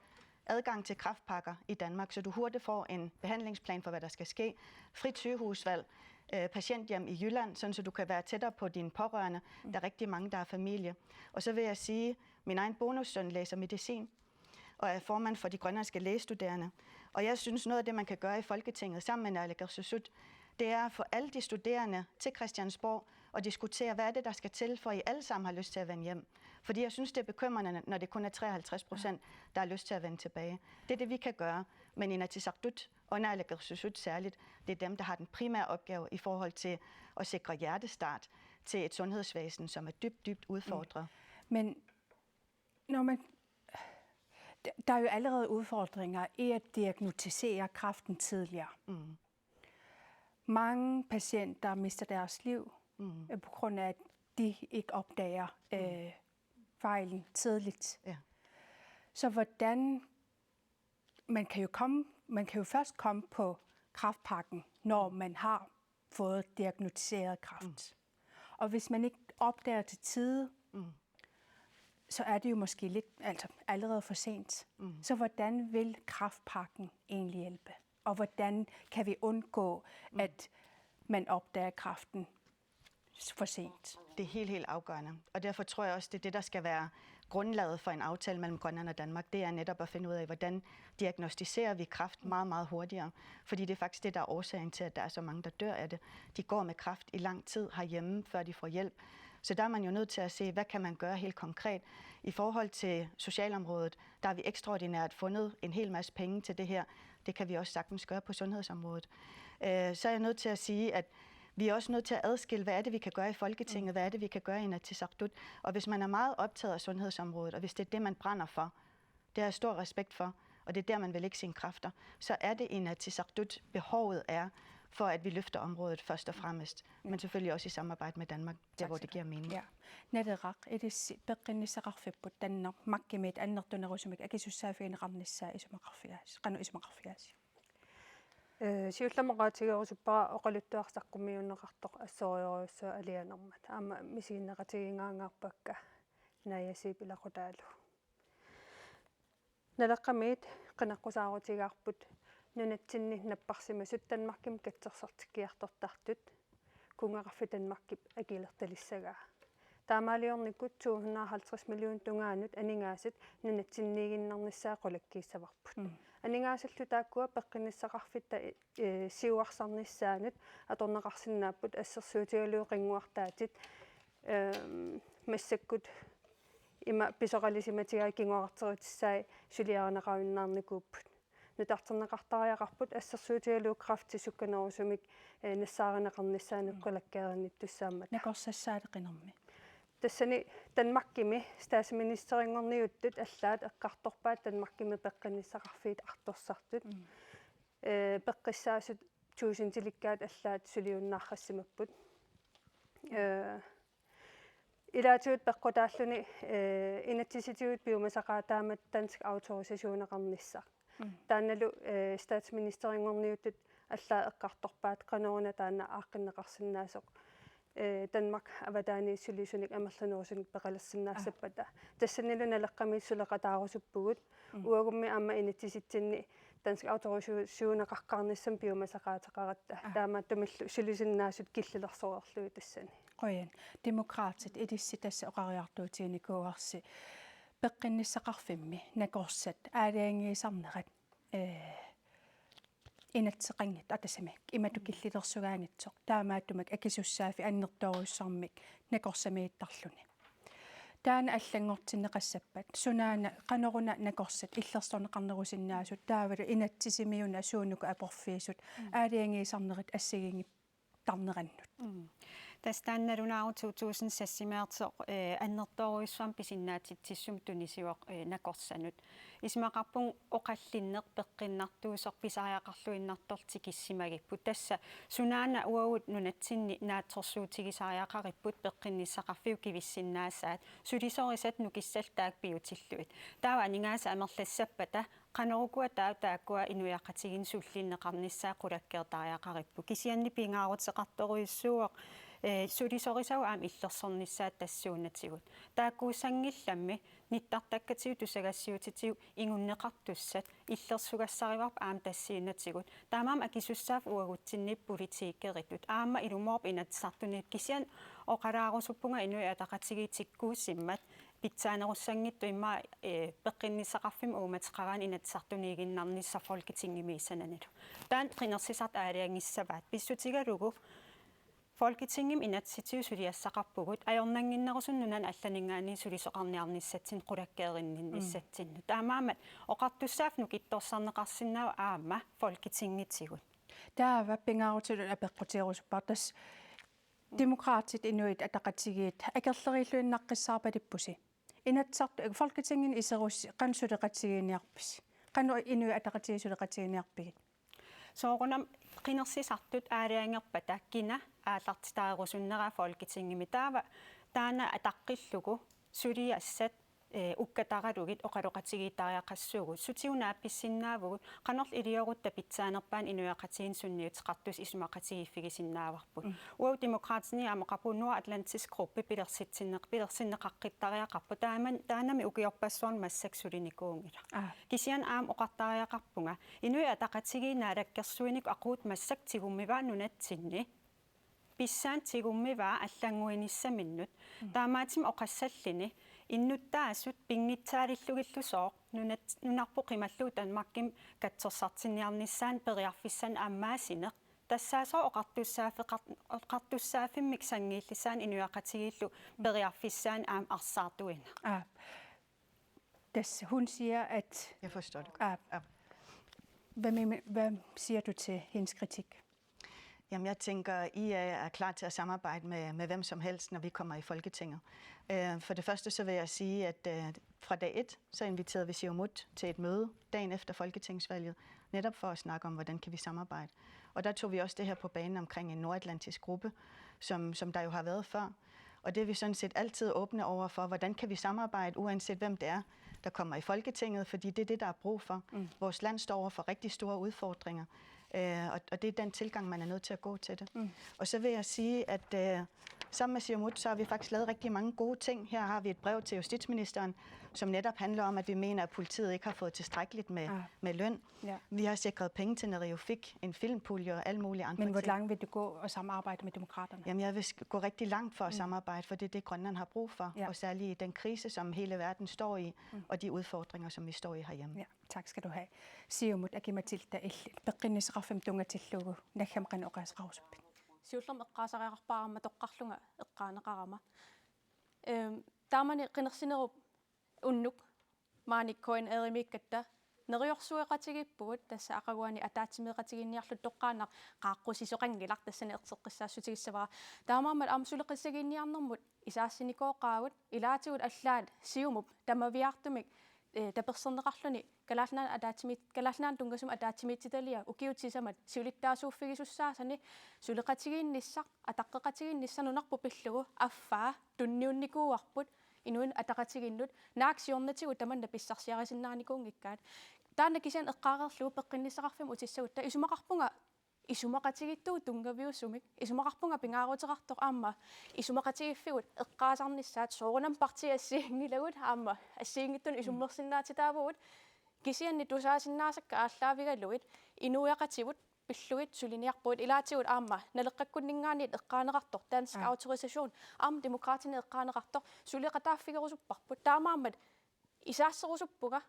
adgang til kræftpakker i Danmark, så du hurtigt får en behandlingsplan for, hvad der skal ske. Frit sygehusvalg, øh, patienthjem i Jylland, sådan så du kan være tættere på dine pårørende. Der er rigtig mange, der har familie. Og så vil jeg sige, min egen bonussøn læser medicin og er formand for de grønlandske lægestuderende. Og jeg synes, noget af det, man kan gøre i Folketinget sammen med Naalakkersuisut, det er at få alle de studerende til Christiansborg og diskutere, hvad er det, der skal til, for at I alle sammen har lyst til at vende hjem. Fordi jeg synes, det er bekymrende, når det kun er treoghalvtreds procent, der har lyst til at vende tilbage. Det er det, vi kan gøre. Men Inatsisartut og Naalakkersuisut særligt, det er dem, der har den primære opgave i forhold til at sikre hjertestart til et sundhedsvæsen, som er dybt, dybt udfordret. Men når man, der er jo allerede udfordringer i at diagnostisere kræften tidligere. Mm. Mange patienter mister deres liv, mm, øh, på grund af, at de ikke opdager, mm, øh, fejlen tidligt. Ja. Så hvordan, man kan jo komme, man kan jo først komme på kræftpakken, når man har fået diagnosticeret kræft. Mm. Og hvis man ikke opdager til tide, mm, så er det jo måske lidt, altså allerede for sent. Mm. Så hvordan vil kræftpakken egentlig hjælpe? Og hvordan kan vi undgå, mm, at man opdager kræften for sent? Det er helt, helt afgørende. Og derfor tror jeg også, det er det, der skal være grundlaget for en aftale mellem Grønland og Danmark. Det er netop at finde ud af, hvordan diagnosticerer vi kræft meget, meget hurtigere. Fordi det er faktisk det, der er årsagen til, at der er så mange, der dør af det. De går med kræft i lang tid herhjemme, før de får hjælp. Så der er man jo nødt til at se, hvad kan man gøre helt konkret. I forhold til socialområdet, der har vi ekstraordinært fundet en hel masse penge til det her. Det kan vi også sagtens gøre på sundhedsområdet. Øh, så er jeg nødt til at sige, at vi er også nødt til at adskille, hvad er det, vi kan gøre i Folketinget, hvad er det, vi kan gøre i Inatsisartut. Og hvis man er meget optaget af sundhedsområdet, og hvis det er det, man brænder for, det har jeg stor respekt for, og det er der, man vil lægge sine kræfter, så er det Inatsisartut, behovet er for, at vi løfter området først og fremmest, men selvfølgelig også i samarbejde med Danmark, der hvor det giver mening. Ja. Naleraq, ilissi peqqinnissaqarfipput, tanneq makkimiit annertunerusumik akisussaaffigineqarnissaa isumaqarfigaasi, qanoq isumaqarfigaasi? Eh, siullermik oqaatigerusuppara oqaluttuaq saqqummiunneqartoq assorujussuaq alianermat. Aamma misiginneqatigigaangaarpakka Naja Zeeb ilaqutaalu. Naleqqamiit qineqqusaarutigaarput nunatsinni napparsimasut Danmarkimut katsorsartikkiartortartut kunngeqarfik Danmarkip akilertalissagaa. Taamaaliornikkut to hundrede og halvtreds millioner tungaanut aningaasat nunatsinniiginnarnissaat qulakkiissavarput. Mm. Aningaasallu taakkua peqqinnissaqarfitta, eh, siuarsarnissaannut atorneqarsinnaapput, assersuutigalugu qinnguartaatit, ehm, massakkut ima pisoqalisimatigai kingoraarterutissaat suliarineqarunnaarnikuupput. Nutarterneqartariaqarput assersuutigalugu kræfti sukkanerusumik, eh, nassaarineqarnissaanut, mm, qulakkeerinnittussaammata. Nakorsassaaleqinermi. Tassani Danmarkimi statsministerinngorniuttut allaat eqqartorpaat Danmarkimi peqqinnissaqarfiit artorsartut. Mm. Eh, peqqissaasut tuusintilikkaat allaat suliunnaarrassimapput. Eh, ilaatigut peqqutaalluni, eh, inatsisitigut piumasaqaat taamatut dansk autorisationeqarnissaq. Mm. Taannalu, eh, statsministerinngorniuttut allaat eqqartorpaat qanoruna taanna aaqqinneqarsinnaasoq, eh, Danmark avataaniit sulisunik amerlanerusunik peqalersinnaassappata. Aa. Tassanilu Naleqqamiit suleqataarusuppugut. Mm. Uagummi aamma inatsisitsinni dansk autorisationeqaqqaarnissamut piumasaqaateqaratta. Aa. Taamaattumillu sulisinnaasut killilersorlugit tassani. Qujan. Demokraatit, ilissi tassa oqariartuutiginikuuarsi peqqinnissaqarfimmi nakorsat aalajangiisarnerat, eh, inatseqanngitsoq, tassami imatut killilersugaanngitsoq, taamaattumik akisussaaffik annertoorujussuarmik nakorsamiittarluni. Taanna allanngortinneqassappat, sunaana qanoruna nakorsat illersorneqarnerusinnaasut, taavalu inatsisimiuna suunuku aporfiusut, mm, aalajangiisarnerit assigiinngitsoq tarnerannut. Mm. Tassa taanna nalunaaqutaq to tusind seksimiittoq, eh, annertoorujussuarmik pisinnaatitsissumik tunisivoq, eh, nakorsanut. Isumaqarpunga oqallinneq peqqinnartuusoq pisariaqarluinnartoq tikissimagipput. Tassa sunaana uagut nunatsinni naatsorsuutigisariaqaripput peqqinnissaqarfiup kivissinnaasaat, sulisorisat nukissallu taakku piutillugit. Taava aningaasat amerlassappata, qanorukua taava taakkua inuiaqatigiinni sullinneqarnissaat qulakkeertariaqaripput. Kisianni pingaaruteqartorujussuuvoq, eh, sulisorisagut aamma illersornissaat tassuunatigut. Taakkuussanngillammi nittartakkatigut tusagassiuutitigut ingunneqartussat illersugassarivarput aamma tassiinatigut. Taamaammat akisussaaffik uagutsinniipput politikeritut. Aamma ilumoorpoq Inatsisartuniittut, kisianni oqalaarusuppunga Inuit Ataqatigiit tikkuussimmat pitsaanerussanngitsut immaqa, eh, peqqinnissaqarfimmut uummateqaraanni Inatsisartuniiginnarnissaq Folketingimiissananilu. Taanna qinersisartut aalajangissavaat. Pissutigalugu Folketingimi inatsisitigut suliassaqarpugut, ajornannginnerusunik nunani allaninngaanniit sulisoqarniarnissatsinnut qulakkeerinninnissatsinnut. Mm. Taamaammat oqartussaaffik nukittorsarneqarsinnaavoq aamma Folketingitigut. Taava pingaarutilik apeqqutigerusuppara, tassa Demokraatit Inuit Ataqatigiit akerleriilluinnaqqissaarpalippusi. Inatsisartut, Folketingimi iserussi qanoq suleqatigiinniarpisi? Qanoq Inuit Ataqatigiit suleqatigiinniarpigit? Soorunami qinersisartut aalajangerpata kina aallartitaarusunnera Folketingimi, taava taanna ataqqillugu suliassat, eh, ukkataralugit oqaloqatigiittariaqassuugut. Sutigut naappissinnaavugut, qanorlu iliorutta pitsaanerpaani inuiaqatigiinni sunniuteqartussat isumaqatigiiffigisinnaavarput. Mm. Uagut Demokraatini aamma oqarpugut Nordatlantisk Gruppe pilersitsinneq-, pilersinneqaqqittariaqarpoq. Taamani, taannami ukiorpassuarni massakkut sulinikuunngilaq. Aa. Kisianni aamma oqartariaqarpunga, Inuit Ataqatigiit naalakkersuinikkut aquuttut massakkut tigummivaat nunatsinni. Pissaani tigummivaa allannguinissaminnut. Mm. Taamaattumik oqassalluni innuttaasut pinngitsaalillugillu sooq nunat-, nunarput qimallugu Danmarkimi katsorsartinniarnissaanut periarfissanik ammaasineq. Tassaasoq oqartussaaffeqar-, oqartussaaffimmik sanngiillissaanut inuiaqatigiillu, mm, periarfissaanut aamma arsaartuineq. Aa. Tassa hun siger, at... Jeg forstår det godt. Aa. Ja. Hvad mener, hvad siger du til hendes kritik? Jamen, jeg tænker, I A er klar til at samarbejde med, med hvem som helst, når vi kommer i Folketinget. Øh, for det første, så vil jeg sige, at, øh, fra dag et, så inviterede vi Siumut til et møde dagen efter folketingsvalget, netop for at snakke om, hvordan kan vi samarbejde. Og der tog vi også det her på banen omkring en nordatlantisk gruppe, som, som der jo har været før. Og det er vi sådan set altid åbne over for, hvordan kan vi samarbejde, uanset hvem det er, der kommer i Folketinget, fordi det er det, der er brug for. Mm. Vores land står over for rigtig store udfordringer. Øh, og, og det er den tilgang, man er nødt til at gå til det. Mm. Og så vil jeg sige, at øh, sammen med Siumut, så har vi faktisk lavet rigtig mange gode ting. Her har vi et brev til justitsministeren, som netop handler om, at vi mener, at politiet ikke har fået tilstrækkeligt med, ah, med løn. Ja. Vi har sikret penge til Neriuffik, en filmpulje og alle mulige andre ting. Men hvor langt vil du gå og samarbejde med Demokraterne? Jamen, jeg vil gå rigtig langt for at, mm, samarbejde, for det er det, Grønland har brug for, ja, og særligt i den krise, som hele verden står i, mm, og de udfordringer, som vi står i herhjemme. Ja, tak skal du have. Siumut, Aki-Matilda, illit peqqinnissaqarfimmut tunngatillugu naggammik qanoq oqaaseqarusuppit? Siullermik eqqaasariaqarpara aamma toqqarlunga eqqaaneqarama. Ehm, taamani qinersinerup unnuk maani K N R-imiikkatta neriorsueqatigiippugut, tassa aqaguani ataatsimeeqatigiinniarluta, toqqaannaq qaaqqusisoqanngilaq, tassani erseqqissaassutigissavarput. Taamaammat aamma suleqatigiinniarnermut isaassinikooqaagut, ilaatigut allaat Siumup tamaviaartumik, eh, taperserneqarluni Kalaallit Nunaanni ataatsimi-, Kalaallit Nunaannut tunngasumik ataatsimiititaliaq ukiut sisamat siulittaasuuffigisussaasani suleqatigiinnissaq, ataqqeqatigiinnissaq nunarput pillugu affaa tunniunnikuuarput Inuit Ataqatigiinnut, naak siornatigut tamanna pissarsiarisinnaanikuunngikkaat. Taanna kisianni eqqaareerlugu peqqinnissaqarfimmut utissagutta isumaqarpunga isumaqatigiittugut tunngaviusumik, isumaqarpunga pingaaruteqartoq aamma isumaqatigiiffigut eqqaasarnissaat, soorunami partiit assigiinngilagut aamma assigiinngitsunut isummersinnaatitaavugut, kisianni tusaasinnaasakka aallaavigalugit inuiaqatigut pillugit suliniarpugut, ilaatigut aamma Naleqqakkunninngaanniit eqqaaneqartoq, dansk, aa, autorisation, aamma Demokraatini eqqaaneqartoq, suleqataaffigerusupparput. Taamaammat isaasserusuppunga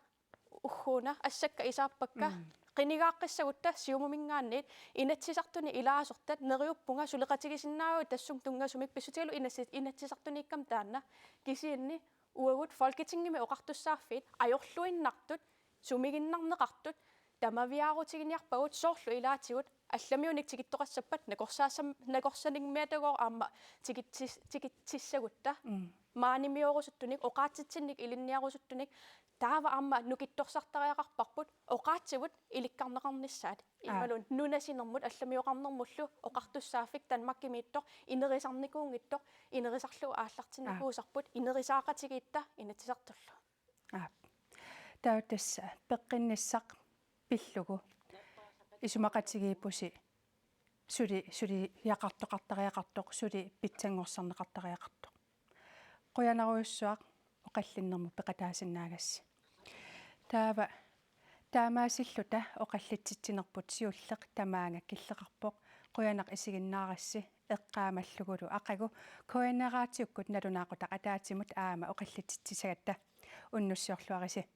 ugguuna, assakka isaappakka, mm, qinigaaqqissagutta Siumuminngaanniit Inatsisartuni ilaasortat neriuppunga suleqatigisinnaavagut tassunga tunngasumik, pissutigalugu Inatsi-, Inatsisartuniikkama taanna, kisianni uagut Folketingimi oqartussaaffiit ajorluinnartut, sumiginnarneqartut, tamaviaarutiginiarpagut, soorlu ilaatigut allamiunik tikittoqassappat, nakorsaassam-, nakorsanngimmiatagooq aamma tikitsis-, tikitsissagutta. Mm. Maanimiorusuttunik, oqaatsitsinnik ilinniarusuttunik, taava aamma nukittorsartariaqarparput oqaatsivut ilikkarneqarnissaat. Aa. Imaluunniit nunasinermut allamioqarnermullu oqartussaaffik Danmarkimiittoq, inerisarnikuunngitsoq, inerisarlugu aallartinnikuusarput, aa, inerisaaqatigiitta Inatsisartullu. Aap. Taava tassa peqqinnissaq pillugu isumaqatigiippusi suli, suliaqartoqartariaqartoq, suli pitsanngorsarneqartariaqartoq. Qujanarujussuaq oqallinnermut peqataasinnaagassi. Taava taamaasilluta oqallitsitsinerput siulleq tamaanga killeqarpoq. Qujanaq isiginnaarassi, eqqaamallugulu aqagu K N R-iukkut nalunaaqutaq ataatsimut aamma oqallitsitsissagatta. Unnussiorluarisi.